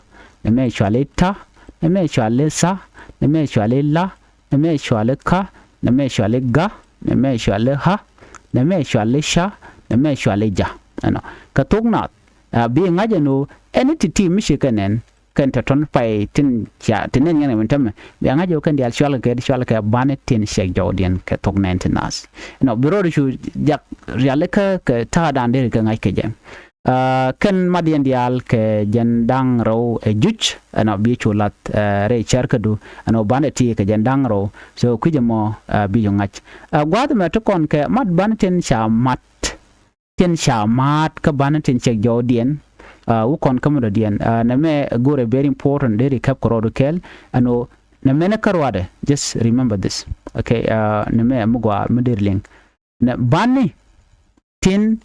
nɛmɛ cualɛ ta, nɛmɛ cualɛ sa, nɛmɛ cualɛ la, nɛmɛ cualɛ ka, nɛmɛ cualɛ ga, nɛmɛ cualɛ ha, nɛmɛ cualɛ ca, nɛmɛ cualɛ ja. Ɛnɔ. Kɛ thok Naath, ɛ, bi ŋa̱c ɛn ɣöö ɛn ti̱ti̱ mi ci kɛ nɛn, kɛn tɔ̱tɔ̱n pay tin ca, tin nɛn ŋɛn kɛ min tämɛ. Bia ŋa̱c ɣöö kɛn diaal cualkɛ kɛ, cualkɛ kɛ bani tin ciek jɔwdiɛn kɛ thok nɛɛni ti naath. Ɛnɔ, bi rɔɔdu cu jak rialikä kɛ ta̱a̱dan deri kɛ ŋa̱c kɛ jɛ. Ɛ, kɛn matdiɛn diaal kɛ jɛn da̱ŋ rɛw ɛ juc, ɛnɔ, bi cu lath, ɛ, rɛy cärkädu, ɛnɔ, bani ti kɛ jɛn da̱ŋ rɛw. So kui̱c ɛmɔ, ɛ, bi cu ŋa̱c. Ɛ, gua̱a̱th ɛmɛ ti kɔn kɛ mat bani tin ca mat. Tin ca ma̱a̱t kä bani tin ciek jɔwdiɛn, ɛ, wä kɔn kä mi dɔ̱diɛn. Ɛ, nɛmɛ go̱rɛ very important, deri käp kɛ rɔɔdu kɛɛl. Ɛn ɣöö nɛmɛ ni kä ruaadɛ, just remember this. Okay, ɛ, nɛmɛ mi gɔaa mi deri liŋ. Nɛ bani tin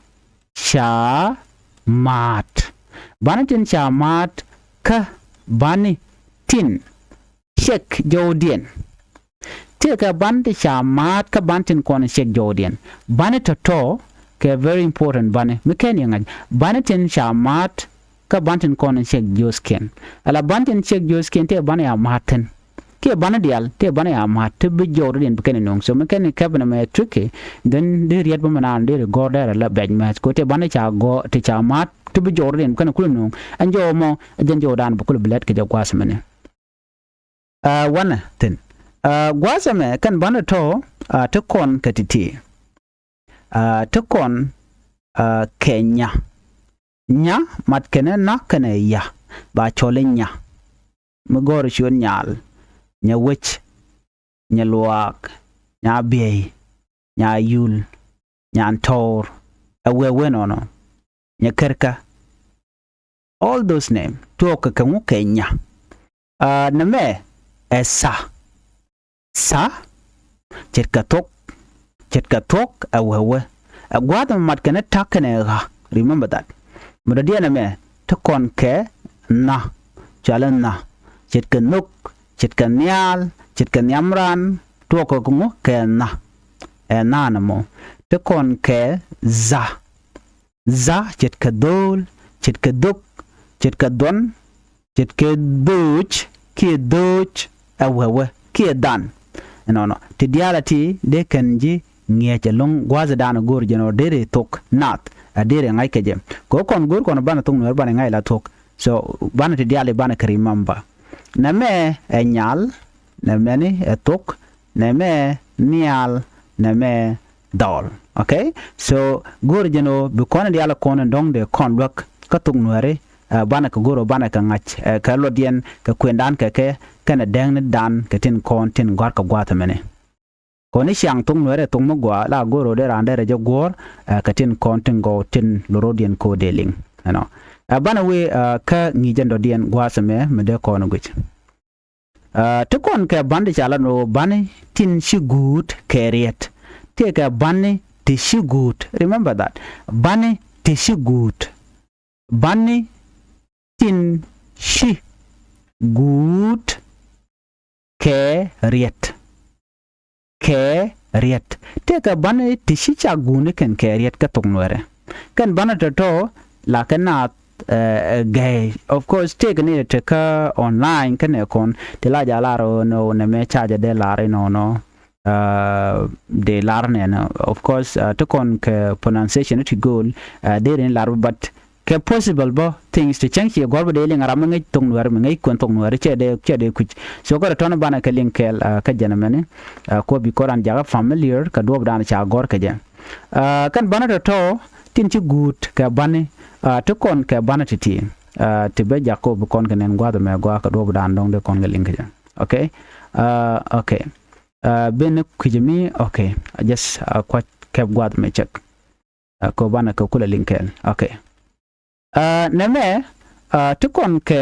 ca ma̱a̱t. Bani tin ca ma̱a̱t kä bani tin ciek jɔwdiɛn. Tëëkɛ bani ti ca ma̱a̱t kä bani tin kɔn ciek jɔwdiɛn. Bani tɔ̱tɔ̱ kɛ very important bani. Mi kɛn yɛ ŋa̱c. Bani tin ca ma̱a̱t kä bani tin kɔn ciek jiöthkiɛn. Ala bani tin ciek jiöthkiɛn tëë bani ya ma̱a̱t thi̱n. Kiɛ bani diaal tëë bani ya ma̱a̱t ti bi jɔwdiɛn bi kɛn nuŋ. So mi kɛn kɛp nɛmɛ tricky. Then di riet bä mi naan di ri gɔ̱r dɛr ala bɛc mɛth. Ko tëë bani ca gɔ̱r ti ca ma̱a̱t ti bi jɔwdiɛn bi kɛn kulɛ nuŋ. Ɛn jɔw mɔ, ɛ jɛn jɔwdan bi kulɛ bi lɛt kɛ jɛ gua̱a̱th mɛni. Ɛ, wanɛ thi̱n. Aa, gua̱a̱th ɛmɛ kɛn banɛ tɔ̱, aa, ti kɔn kɛ ti̱ti̱. Aa, ti kɔn, aa, kɛ nya. Nya mat kɛnɛ na kɛnɛ ya, ba cɔl i̱ nya. Mi gɔ̱r ciöt nyal, nya wec, nya luaak, nya biey, nya yul, nya tɔɔr, ɛ wee wee nɔnɔ, nya kärkä. All those name tuɔɔk kɛ kɛ ŋu kɛ nya. Aa, nɛmɛ ɛ tha. Tha, ce̱tkɛ thuɔ̱k, ce̱tkɛ thuɔ̱k ɛ wee wee. Ɛ gua̱a̱th ɛmɛ mat kɛnɛ ta̱k kɛnɛ ɣa̱. Remember that. Mi dɔ̱diɛn ɛmɛ ti kɔn kɛ nha, cɔal i̱ nha. Ce̱tkɛ nhök, ce̱tkɛ nhial, ce̱tkɛ nhiamran, tuɔɔk kɛ ŋu kɛ nha. Ɛ nha nɛmɔ. Ti kɔn kɛ dha. Dha, ce̱tkɛ dho̱o̱l, ce̱tkɛ dhök, ce̱tkɛ dhuɔ̱n, ce̱tkɛ dhööc, kiɛ dhööc, ɛ wee wee, kiɛ dhan. Ɛnɔnɔ ti diaal a ti dee kɛn ji̱ ŋi̱eec ɛlɔ̱ŋ gua̱a̱th ɛ da̱a̱n ɛ go̱o̱r jɛn ɔ deri thok naath, ɛ deri ŋa̱c kɛ jɛ. Kɛ ɣöö kɔn go̱o̱r kɔn banɛ thok nuɛɛr banɛ ŋa̱c la thok. So banɛ ti diaal i̱ banɛ kɛ remember. Nɛmɛ ɛ nyal, nɛmɛni ɛ thok, nɛmɛ nhial, nɛmɛ dhɔl. Okay? So go̱o̱r jɛn ɣöö bi kɔn in diaal kɔn in dɔ̱ŋ dee kɔn luäk kä thok nuɛɛri, ɛ, banɛ kɛ go̱o̱r ɣöö banɛ kɛ ŋa̱c, ɛ, kɛ luɔtdiɛn kɛ kuëndan kɛ kɛ kɛnɛ dɛŋnidan kɛ tin kɔn tin gɔ̱a̱r kɛ gua̱a̱th ɛmɛni. Kɔn i̱ ciaŋ thok nuɛɛri ɛ thok mi gɔaa la go̱o̱r ɣöö dee raan derɛ jɛ guɔ̱ɔ̱r, ɛ, kɛ tin kɔn tin gɔw tin lorodiɛn ko̱ dee liŋ. Ɛnɔ. Ɛ, banɛ wee, ɛ, kä ŋi̱i̱c jɛn dɔ̱diɛn gua̱a̱th ɛmɛ mi dee kɔn guic. Aa, ti kɔn kɛ bani ti ca la ni ɣöö bani tin ci guut kɛ riɛt. Tëëkɛ bani ti ci guut. Remember that. Bani ti ci guut. Bani tin ci guut kɛ riɛt. Kɛ riɛt. Tëëkɛ bani ti ci ca guuni kɛn kɛ riɛt kä thok nuɛɛrɛ. Kɛn bani tɔ̱tɔ̱ la kɛ naath, ɛ, ɛ, gɛy. Of course, tëëkɛ ni ti kä online kɛnɛ kɔn ti la ja lar ɣöö nɛ mɛ ca jɛ dee lar inɔnɔ. Ɛ, dee lar nɛnɛ. Of course, ɛ, ti kɔn kɛ pronunciation ti go̱o̱l, ɛ, dee rin lar, but kɛ possible bä things ti cäŋ ciɛ gɔ̱r bä dee liŋ ram mi ŋäc thok nuɛɛri, mi ŋäc kuɛn thok nuɛɛri, cɛ dee, cɛ dee kui̱c. So kärɛ tɔ̱ni banɛ kɛ liŋ kɛɛl, ɛ, kä jɛn ɛmɛni, ɛ, kuɔ bi kɔran jakä familiar kɛ duɔ̱ɔ̱pdan ca gɔ̱r kɛ jɛ. Ɛ, kɛn bani tɔ̱tɔ̱ tin ci guut kɛ bani, ɛ, ti kɔn kɛ bani ti̱ti̱. Ɛ, ti bɛ jak kɔ bi kɔn kɛ nɛn gua̱a̱th ɛmɛ gɔaa kɛ duɔ̱ɔ̱pdan dɔ̱ŋ dee kɔn kɛ liŋ kɛ jɛ. Okay? Ɛ, okay. Ɛ, ben ni kui̱c mi, okay. I just, ɛ, kua̱c kɛp gua̱a̱th ɛmɛ cɛk. Ɛ, kɔ banɛ kɛ kulɛ liŋ kɛɛl. Okay. Ɛ, nɛmɛ, ɛ, ti kɔn kɛ,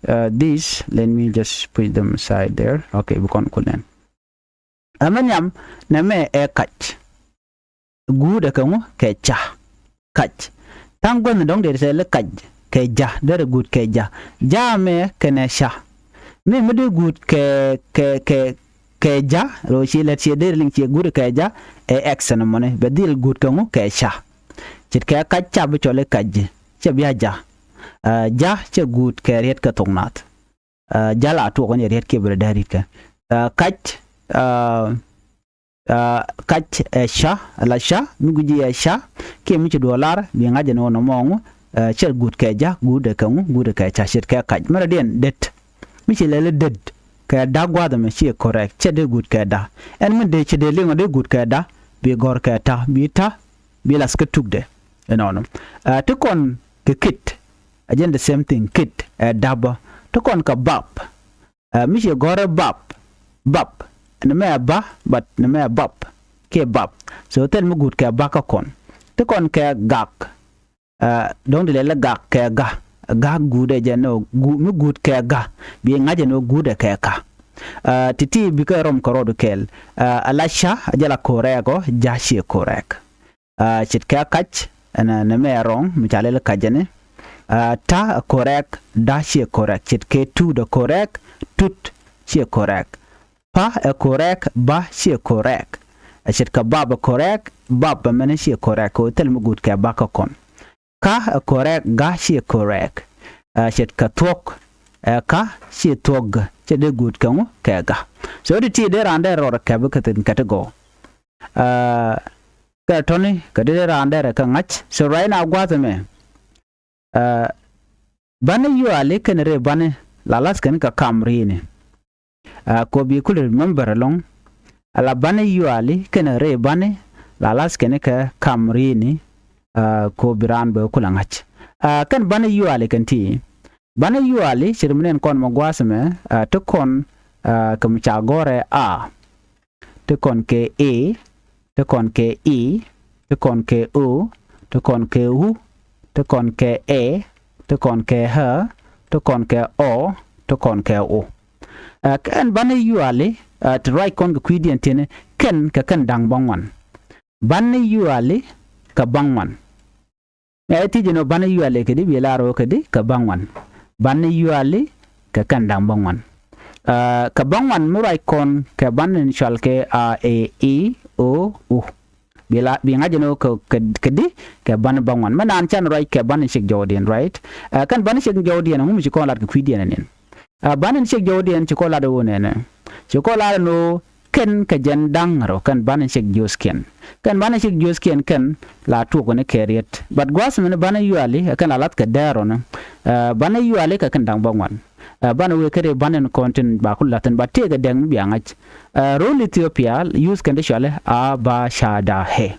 ɛ, this, let me just push them aside there. Okay, bi kɔn kulɛ nɛn. Ɛ, mɛ nhiam, nɛmɛ ɛ kac. Guut ɛ kɛ ŋu kɛ ca. Kac. Tha̱a̱ŋ guäth ni dɔ̱ŋ dee tɛli kac kɛ ja, derɛ guut kɛ ja. Ja mɛ kɛnɛ ca. Mi mi dee guut kɛ, kɛ, kɛ, kɛ ja, rɔ ci lɛt ci deri liŋ ci guut kɛ ja, ɛ X ni mɔni, bɛ dhil guut kɛ ŋu kɛ ca. Ce̱tkɛ kac ca bi cɔl i̱ kac ji̱, cɛ bia ja. Ɛ, ja cɛ guut kɛ riɛt kɛ thok naath. Ɛ, ja la tuɔk ni riɛt kiɛ bi rɛ dee ri̱t kɛ. Ɛ, kac, ɛ, ɛ, kac ɛ ca, la ca, mi gui̱ci ɛ ca, kiɛ mi ci duɔl lar, bi ŋa̱c ɛn ɣöö nɔmɔ ŋu, ɛ, cɛ guut kɛ ja, guut ɛ kɛ ŋu, guut ɛ kɛ ca, ce̱tkɛ kac. Mɛrɛ diɛn det. Mi ci lɛli det kɛ da̱ gua̱a̱th ɛmɛ ciɛ correct, cɛ dee guut kɛ da̱. Ɛn mi dee ci dee liŋɔ dee guut kɛ da̱, bi gɔ̱r kɛ ta̱, bi ta̱, bi lath kä tukdɛ. Inɔnɔ. Ɛ, ti kɔn kɛ kit, ɛ jɛn the same thing, kit, ɛ da̱ bä. Ti kɔn kɛ bap. Ɛ, mi ciɛ gɔ̱rɛ bap, bap. Ni mɛ ɛ ba, but ni mɛ ɛ bap. Kiɛ bap. So thil mi guut kɛ ba kä kɔn. Ti kɔn kɛ gak. Ɛ, dɔ̱ŋ ti lɛl gak kɛ ga. Gak guut ɛ jɛ ni ɣöö gu-, mi guut kɛ ga. Bi ŋa̱c ɛ ni ɣöö guut ɛ kɛ ka. Ɛ, ti̱ti̱ bikɛ rɔm kɛ rɔɔdu kɛɛl. Ɛ, ala ca, a jɛ la correct ɔ, ja ciɛ correct. Ɛ, ce̱tkɛ kac, ɛn, ɛn mɛ rɔ̱ŋ, mi ca lɛl kac ɛn. Ɛ, ta̱ ɛ correct, da̱ ciɛ correct. Ce̱tkɛ tut ɛ correct, tut ciɛ correct. Pa̱ ɛ correct, ba̱ ciɛ correct. Ɛ, ce̱tkɛ bap ɛ correct, bap ɛmɛni ciɛ correct. Kɛ ɣöö thil mi guut kɛ ba kä kɔn. Ka̱ ɛ correct, ga̱ ciɛ correct. Ɛ, ce̱tkɛ thuɔ̱k, ɛ, ka̱ ciɛ thuɔ̱k ga̱. Cɛ dee guut kɛ ŋu kɛ ga̱. So ti̱ti̱ dee raan dee rɔɔdɛ kɛp kä thi̱n kɛ ti gɔw. Ɛ, kɛ tɔ̱ni kɛ dee raan derɛ kɛ ŋa̱c. So right now gua̱a̱th ɛmɛ, ɛ, bani yuali kɛn rɛy bani la lath kɛn kɛ kam ri̱i̱ni. Ɛ, kɔ bi kulɛ remember ɛlɔ̱ŋ. Ala bani yuali kɛnɛ rɛy bani la lath kɛn kɛ kam ri̱i̱ni. Ɛ, kɔ bi raan bɛ kulɛ ŋa̱c. Ɛ, kɛn bani yuali kɛn ti. Bani yuali ci ri mi nɛn kɔn mɔ gua̱a̱th mɛ, ɛ, ti kɔn, ɛ, kɛ mi ca gɔ̱rɛ a. Ti kɔn kɛ e, ti kɔn kɛ i, ti kɔn kɛ o, ti kɔn kɛ u, ti kɔn kɛ ɛ, ti kɔn kɛ ɛ, ti kɔn kɛ ɔ, ti kɔn kɛ o. Ɛ, kɛn bani yuali, ɛ, ti ruac kɔn kɛ kui̱diɛn tiɛni kɛn kɛ kɛn da̱ŋ bäŋuan. Bani yuali kɛ bäŋuan. Ɛ, ti jɛ nɔ bani yuali kɛ di bi lar wä kɛ di kɛ bäŋuan. Bani yuali kɛ kɛn da̱ŋ bäŋuan. Ɛ, kɛ bäŋuan mi ruac kɔn kɛ bani cual kɛ a, e, i, o, u. Bi la, bi ŋa̱c jɛ nɔ kɛ, kɛ, kɛ di kɛ bani bäŋuan. Mi naan can ruac kɛ bani cik jɔwdiɛn, right? Ɛ, kɛn bani cik jɔwdiɛn, ŋu mi ci kɔn lat kɛ kui̱diɛn ɛn in. Ɛ, bani cik jɔwdiɛn ci kɔn lat wä nɛnɛ. Ci kɔn lat nɔ kɛn kɛ jɛn da̱ŋ rɔ kɛn bani cik jiöthkiɛn. Kɛn bani cik jiöthkiɛn kɛn la tuɔk ni kɛ riet. But gua̱a̱th mini bani yuali, ɛ kɛn la lath kɛ dɛɛr rɔ ni. Ɛ, bani yuali kɛ kɛn da̱ŋ bäŋuan. Ɛ, bani wee kɛ ri bani kɔn tin ba ku lath in ba tëëk kɛ dɛŋ mi bia ŋa̱c. Ɛ, rol Ethiopia, use kɛn ti cuali a, ba, ca, da, ɛ.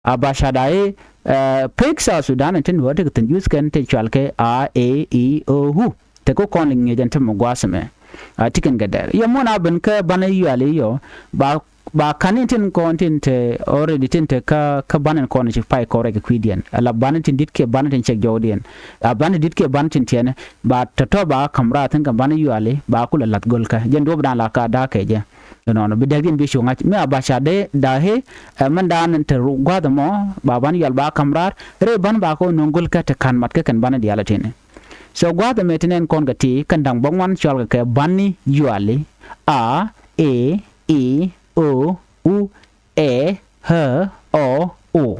A, ba, ca, da, ɛ, ɛ, pek South Sudan in tin wä ti kɛ thin use kɛn ti cual kɛ a, e, i, o, u. Ti kɛ kɔn li ŋi̱eec ɛn ti mi gua̱a̱th mɛ. A, ti kɛn kɛ dɛr. Yɛ muɔ̱n a ben kä bani yuali yɔ. Ba, ba kan in tin kɔn tin te already tin te kä, kä bani kɔn ci pay kɔn rɛk kui̱diɛn. Ala bani tin dit kɛ bani tin cɛk jɔwdiɛn. A bani dit kɛ bani tin tiɛnɛ. Ba tɔ̱tɔ̱ ba kam raar thi̱n kɛ bani yuali. Ba kulɛ lath go̱l kä. Jɛn duɔ̱p dan la ka da̱a̱ kɛ jɛ. Ɛnɔnɔ bi dɛk in bi cu ŋa̱c mi a, ba, ca, da, ɛ, ɛ, mɛn dan te ru gua̱a̱th ɛmɔ ba bani yual ba kam raar rɛy bani ba kɛ wä no̱o̱ŋ go̱l kä te ka̱n mat kä kɛn bani diaal ɛ tini. So gua̱a̱th ɛmɛ ti nɛn kɔn kɛ ti kɛn da̱ŋ bäŋuan cual kɛ kɛ bani yuali a, e, i, o, u, ɛ, ɛ, ɔ, o.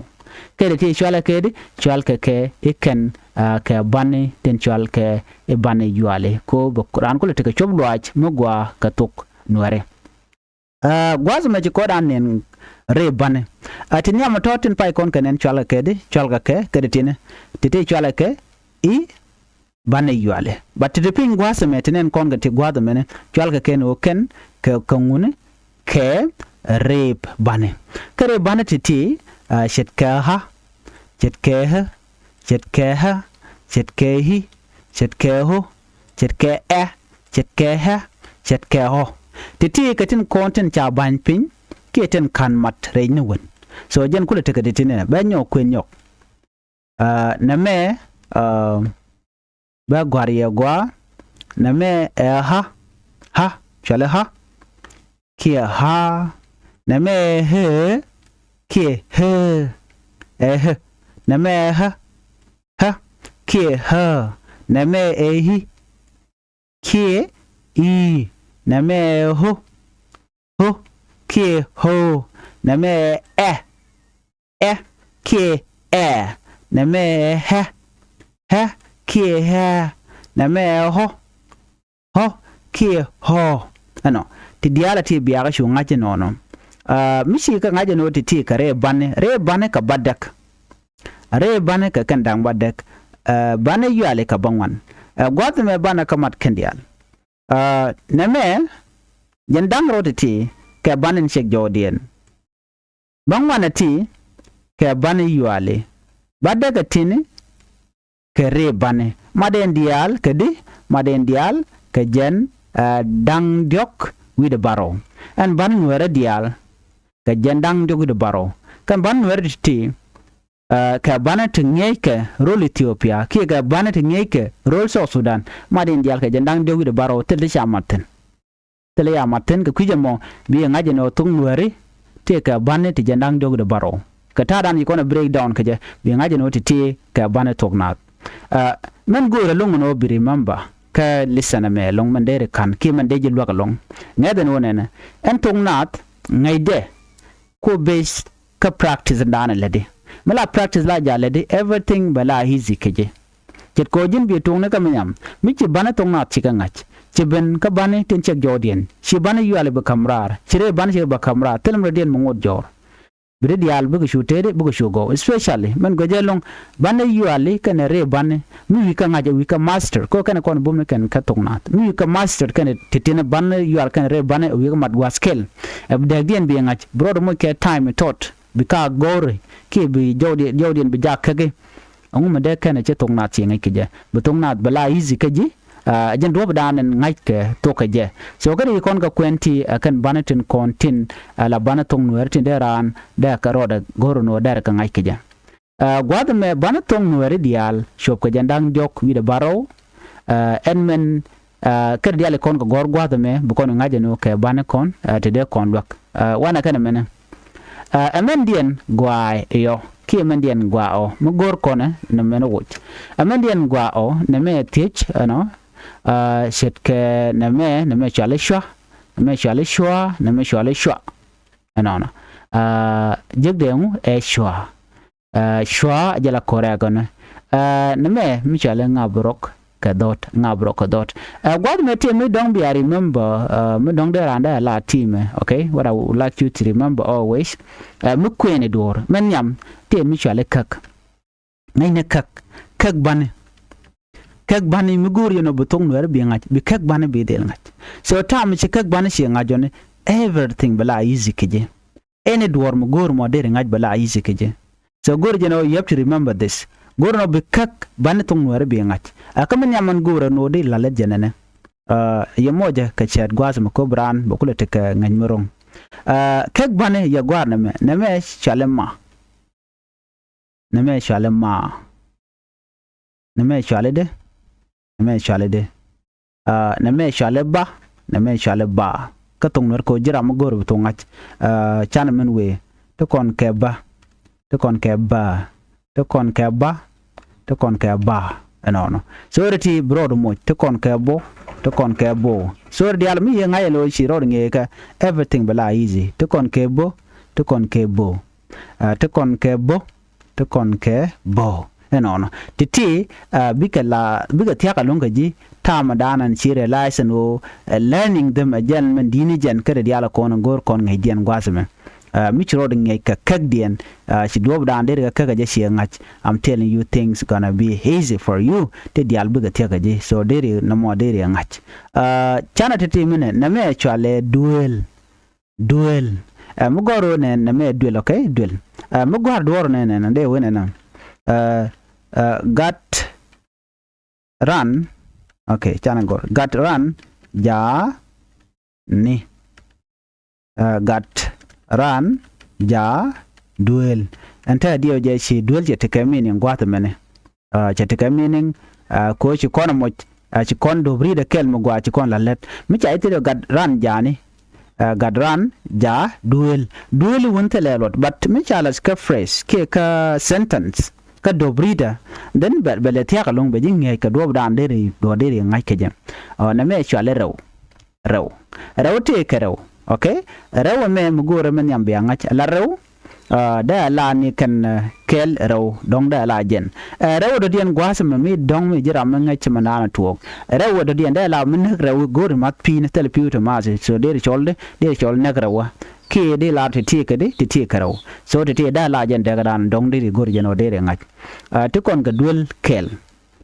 Kɛ ti ti cual kɛ kɛ di cual kɛ kɛ i̱ kɛn, ɛ, kɛ bani tin cual kɛ i̱ bani yuali ko bɛ raan kulɛ ti kɛ cop luaac mi gua kɛ thok nuɛri. Ɛ, gua̱a̱th mɛ ci kɔn dan nɛn rɛy bani. Ɛ, ti nhiam tɔ̱ tin pay kɔn kɛ nɛn cual kɛ kɛ di cual kɛ kɛ kɛ di tini. Ti ti cual kɛ kɛ i̱ bani yuali. But ti ti piny gua̱a̱th mɛ ti nɛn kɔn kɛ ti gua̱a̱th mɛni cual kɛ kɛn wä kɛn kɛ kɛ ŋuni kɛ rɛy bani. Kɛ rɛy bani ti ti, ɛ, ce̱tkɛ ɣa̱, ce̱tkɛ ɣä, ce̱tkɛ ɣä, ce̱tkɛ i̱, ce̱tkɛ ɣo̱, ce̱tkɛ ɛ, ce̱tkɛ ɣä, ce̱tkɛ ɣɔ̱. Ti ti kɛ tin kɔn tin ca ba̱ny piny kiɛ tin ka̱n mat rɛy ni wen. So jɛn kulɛ tekɛ ti ti nɛ bɛ nyɔk kuën nyɔk. Ɛ, nɛmɛ, ɛ, bɛ gua̱r yɛ gua̱a̱. Nɛmɛ ɛ ɣa̱, ɣa̱, cuali ɣa̱. Kiɛ ɣa̱. Nɛmɛ ɛ ɣee, kiɛ ɣee. Ɛ ɣee. Nɛmɛ ɛ ɣä, ɣä. Kiɛ ɣää. Nɛmɛ ɛ i̱, kiɛ i̱. Nɛmɛ ɛ ɣo̱, ɣo̱. Kiɛ ɣöö. Nɛmɛ ɛ ɛ, ɛ. Kiɛ ɛ. Nɛmɛ ɛ ɣɛ, ɣɛ. Kiɛ ɣɛɛ. Nɛmɛ ɛ ɣɔ̱, ɣɔ̱. Kiɛ ɣɔ̱ɔ̱. Ɛnɔ ti diaal a ti biakä cu ŋa̱c inɔnɔ. Ɛ, mi ci kɛ ŋa̱c inɔ ti ti kɛ rɛy bani, rɛy bani kɛ bädäk. Rɛy bani kɛ kɛn da̱ŋ bädäk. Ɛ, bani yuali kɛ bäŋuan. Ɛ, gua̱th mɛ bani kä mat kɛn diaal. Ɛ, nɛmɛ jɛn da̱ŋ rɔ ti ti kɛ bani ni cɛk jɔwdiɛn. Bäŋuan ɛ ti kɛ bani yuali. Bädäk ɛ tini kɛ rɛy bani. Mat ɛn diaal kɛ di, mat ɛn diaal kɛ jɛn, ɛ, da̱ŋ diɔ̱k wi̱cdɛ bärɔw. Ɛn bani nuɛɛrä diaal kɛ jɛn da̱ŋ diɔ̱k wi̱cdɛ bärɔw. Kɛn bani nuɛɛrä ti ti, ɛ, kɛ bani ti ŋi̱eeckɛ ro̱l Ethiopia kiɛ kɛ bani ti ŋi̱eeckɛ ro̱l South Sudan. Mat ɛn diaal kɛ jɛn da̱ŋ diɔ̱k wi̱cdɛ bärɔw thil ti ca mat thi̱n. Thilɛ ya mat thi̱n kɛ kui̱c ɛmɔ bi ŋa̱c ɛn ɣöö thok nuääri tëëkɛ bani ti jɛn da̱ŋ diɔ̱k wi̱cdɛ bärɔw. Kɛ ta̱a̱dan ci kɔn ɛ breakdown kɛ jɛ bi ŋa̱c ɛn ɣöö ti tëëkɛ bani thok naath. Ɛ, mɛn göörä lo̱ŋ ɛn ɣöö bi remember kɛ lesson ɛmɛ lo̱ŋ mɛn dee ri ka̱n kiɛ mɛn dee ji̱ luäk ɛlɔ̱ŋ. Ŋɛ̈th ɛn ɣöö nɛnɛ ɛn thok naath ŋäcdɛ ku base kä practice in daanɛ lätdi. Mi la practice la ja̱ lätdi, everything bɛ la easy kɛ jɛ. Ce̱tkɛ ɣöö ji̱n bi tuŋni kä mi nyam mi ci bani thok naath cikɛ ŋa̱c. Ci ben kä bani tin cɛk jɔwdiɛn, ci bani yuali bi ka̱m raar, ci rɛy bani cikɛ bɛ ka̱m raar, thilɛ mi rɔ̱diɛn mi ŋot jɔɔr. Bi rɛy diaal bikɛ cu tëëdi, bikɛ cu gɔw, especially mɛn guecɛ lo̱ŋ bani yuali kɛnɛ rɛy bani Mi wi̱i̱ kä ŋa̱c ɛ wi̱i̱ kä master. Kɛ ɣöö kɛnɛ kɔn bum ni kɛn kä thok naath. Mi wi̱i̱ kä master kɛnɛ ti̱ti̱ni banɛ yual kɛnɛ rɛy banɛ ɛ wi̱i̱ kä mat gua̱a̱th kɛl. Ɛ bi dääkdiɛn bi ŋa̱c. Bi rɔɔdɛ moc kɛ time tɔt. Bi ka go̱o̱ri. Kiɛ bi jɔwdiɛn, jɔwdiɛn bi jak käki. Ɛŋu mi dee kɛnɛ ci thok naath ci ŋäc kɛ jɛ. Bi thok naath bi la easy kä ji̱. Ɛ jɛn duɔ̱ɔ̱pdan ɛn ŋa̱ckɛ thok kɛ jɛ. So kä ri kɔn kɛ kuɛn ti ɛ kɛn banɛ tin kɔn tin ɛ la banɛ thok nuɛɛri tin dee raan dee kɛ rɔɔdɛ go̱o̱ri nuɔɔr dɛrɛ kɛ ŋa̱c kɛ jɛ. Ɛ gua̱a̱th ɛmɛ banɛ thok nuɛɛri diaal cuɔp kɛ jɛn da̱ŋ diɔ̱k wi̱cdɛ bärɔw. Ɛ ɛn mɛn ɛ kɛ ri diaal kɔn kɛ gɔ̱r gua̱a̱th ɛmɛ bi kɔn ŋa̱c ɛn ɣöö kɛ banɛ kɔn ɛ te dee kɔn luäk. Ɛ wanɛ kɛn ɛmɛnɛ. Ɛ ɛmɛndiɛn gɔaa iɔ kiɛ ɛmɛndiɛn gɔaa ɔ mi go̱o̱r kɔnɛ nɛ mɛn woc. Ɛmɛndiɛn gɔaa ɔ nɛ mɛ thiec ɛnɔ. Ɛ ce̱tkɛ nɛ mɛ, nɛ mɛ cuali cua, nɛ mɛ cuali cua, nɛ mɛ cuali cua. Ɛnɔnɔ. Ɛ jek dee ŋu ɛ cua. Ɛ cua jɛ la correct ɛnɔ. Ɛ nɛ mɛ mi cuali ŋa̱p rɔk kɛ dhɔt, ŋa̱p rɔk kɛ dhɔt. Ɛ gua̱th mɛ ti mi dɔ̱ŋ bia remember, ɛ mi dɔ̱ŋ dee raan dee la ti mɛ, okay? What I would like you to remember always. Ɛ mi kuɛɛni duɔ̱ɔ̱r mɛ nhiam ti mi cuali käk. Ŋäcnɛ käk, käk bani. Käk bani mi go̱o̱r yɛn ɔ bi thok nuɛɛri bi ŋa̱c, bi käk bani bi dhil ŋa̱c. So time ci käk bani ci ŋa̱c ɔni, everything bi la easy kɛ ji̱. Any duɔ̱ɔ̱r mi go̱o̱r mɔ deri ŋa̱c bi la easy kɛ ji̱. So go̱o̱r jɛn ɔ, you have to remember this. Go̱o̱r nɔ bi käk bani thok nuɛɛri bi ŋa̱c. Ɛ kä mi nhiam man go̱o̱r ɛn ɣöö di la lät jɛn ɛnɛ. Ɛ yɛ mocɛ kɛ cɛɛt gua̱a̱th mi köp raan bɛ kulɛ tekɛ ŋäc mi ro̱ŋ. Ɛ käk bani yɛ gua̱a̱r nɛmɛ, nɛmɛ cuali ma. Nɛmɛ cuali ma. Nɛmɛ cuali dee. Nɛmɛ cuali dee. Ɛ nɛmɛ cuali ba. Nɛmɛ cuali ba. Kä thok nuɛɛr kɛ ɣöö ji̱ ram mi go̱o̱r bi thok ŋa̱c. Ɛ canɛ min wëë. Ti kɔn kɛ ba. Ti kɔn kɛ ba. Ti kɔn kɛ ba. Ti kɔn kɛ ba. Ɛnɔnɔ. Sorry ti bi rɔɔd moc. Ti kɔn kɛ bo. Ti kɔn kɛ bo. Sorry diaal mi yɛ ŋa̱c ɛ lo̱c ci rɔɔd ŋi̱eekä. Everything bi la easy. Ti kɔn kɛ bo. Ti kɔn kɛ bo. Ɛ ti kɔn kɛ bo. Ti kɔn kɛ bo. Ɛnɔnɔ. Ti̱ti̱ ɛ bikɛ la, bikɛ thia̱k ɛlɔ̱ŋ kɛ ji̱. Ta̱a̱ mi da̱a̱n ɛn ci realize ɛn ɣöö ɛ learning them ɛ jɛn mɛn di̱i̱ni jɛn kä ri diaal ɛ kɔn ɛn go̱o̱r kɔn ŋäcdiɛn gua̱a̱th ɛmɛ. Ɛ mi ci rɔɔd ŋi̱eec kɛ käkdiɛn. Ɛ ci duɔ̱ɔ̱pdan deri kɛ käk ɛ jɛ ciɛ ŋa̱c. I'm telling you things gonna be easy for you. Ti diaal bikɛ thia̱k kɛ ji̱. So deri nɔmɔ deri ɛ ŋa̱c. Ɛ canɛ ti̱ti̱ minɛ nɛmɛ cualɛ duel. Duel. Ɛ mi gɔ̱r ɣöö nɛ, nɛmɛ duel, okay? Duel. Ɛ mi gɔ̱a̱r duɔ̱ɔ̱r nɛ, nɛ, nɛ dee wen ɛnɛ. Ɛ ɛ gat ran. Okay, canɛ gɔ̱r. Gat ran jaa ni. Ɛ gat ran jaa duel. Ɛn tɛ diɛw jɛ ci duel cɛ tekɛ meaning gua̱a̱th ɛmɛnɛ. Ɛ cɛ tekɛ meaning. Ɛ kɛ ɣöö ci kɔn ɛ moc. Ɛ ci kɔn do̱p ri̱t ɛ kɛl mi gɔaa ci kɔn la lät. Mi ca i̱ thil gat ran jaa ni. Ɛ gat ran jaa duel. Duel i̱ wun thilɛ luɔt. But mi ca la kɛ phrase kiɛ kä sentence kä do̱p ri̱t ɛ. Then bɛ, bɛ lɛ thia̱k ɛlɔ̱ŋ bɛ ji̱ ŋi̱eec kɛ duɔ̱ɔ̱pdan deri, duɔ̱ɔ̱r deri ŋa̱c kɛ jɛ. Ɛ nɛmɛ cuali rɛw. Rɛw. Rɛw tëëkɛ rɛw. Okay? Rɛw ɛmɛ mi go̱o̱rɛ mi nhiam bia ŋa̱c. La rɛw. Ɛ dee a la ni kɛn, ɛ kɛl rɛw dɔ̱ŋ dee a la jɛn. Ɛ rɛw dɔ̱diɛn gua̱a̱th ɛmɛ mi dɔ̱ŋ mi ji̱ ram mi ŋäc ci mi naan tuɔɔk. Rɛw dɔ̱diɛn dee a la mi näk rɛw go̱o̱ri math pi̱i̱n thil pi̱i̱ ti math. So deri cɔl di, deri cɔl näk rɛw. Kiɛ dee lar ti tiek kɛ di, ti tiek kɛ rɛw. So ti tiek dee a la jɛn dee kɛ daan dɔ̱ŋ deri go̱o̱ri jɛn ɔ deri ŋa̱c. Ɛ ti kɔn kɛ duel kɛl.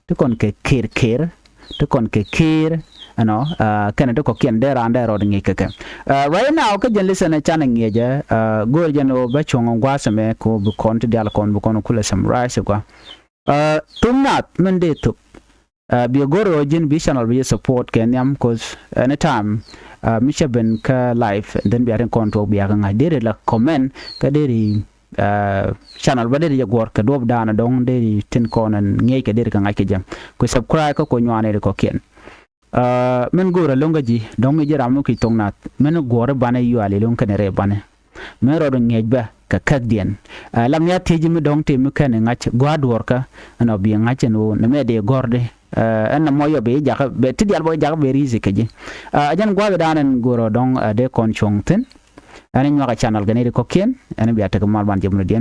Ti kɔn kɛ ker ker. Ti kɔn kɛ ker. Ɛnɔ, ɛ kɛnɛ ti kɔ̱kiɛn dee raan dee rɔɔd ŋi̱i̱c kɛ kɛ. Ɛ right now kä jɛn listen ɛ canɛ ŋi̱eecɛ, ɛ go̱o̱r jɛn ɣöö bä cuɔ̱ŋ gua̱a̱th ɛmɛ kɛ ɣöö bi kɔn ti diaal kɔn bi kɔn kulɛ summarize gua. Ɛ thok naath min dee thok. Ɛ biɛ go̱o̱r ɣöö ji̱n bi channel bi jɛ support kɛ nhiam, 'cause anytime ɛ mi cɛ ben kä live, and then bia tin kɔn tuɔɔk bia kɛ ŋa̱c, deri la comment kä deri ɛ channel bä deri jɛ guɔ̱r kɛ duɔ̱ɔ̱pdan dɔ̱ŋ deri tin kɔn ɛn ŋi̱eec kɛ deri kɛ ŋa̱c kɛ jɛ. Ku subscribe kä ku nyuan ɛ ri kɔ̱kiɛn. Ɛ min go̱o̱r ɛlɔ̱ŋ kä ji̱ dɔ̱ŋ i̱ ji̱ ram mi ki̱c thok naath min guɔ̱r i̱ banɛ yual i̱ lo̱ŋ kɛnɛ rɛy banɛ. Min rɔɔd ŋi̱eec bä kɛ käkdiɛn. Ɛ lam ya thiec mi dɔ̱ŋ ti mi kɛn i̱ ŋa̱c gua̱a̱r duɔ̱ɔ̱r kä ɛn ɔ bi ŋa̱c ɛn ɣöö nɛmɛ dee gɔ̱r di. Ɛ ɛn nɔmɔ yɔ bɛ i̱ jakä bɛ ti diaal bä i̱ jakä bɛ ri̱i̱thi kɛ ji̱. Ɛ jɛn gua̱a̱th dan ɛn go̱o̱r ɔ dɔ̱ŋ ɛ dee kɔn cuɔ̱ŋ thi̱n. Ɛn i̱ nyuak ɛ channel kɛn i̱ ri kɔ̱kiɛn ɛn i̱ bia tekɛ mal ban jɛ mun diɛn.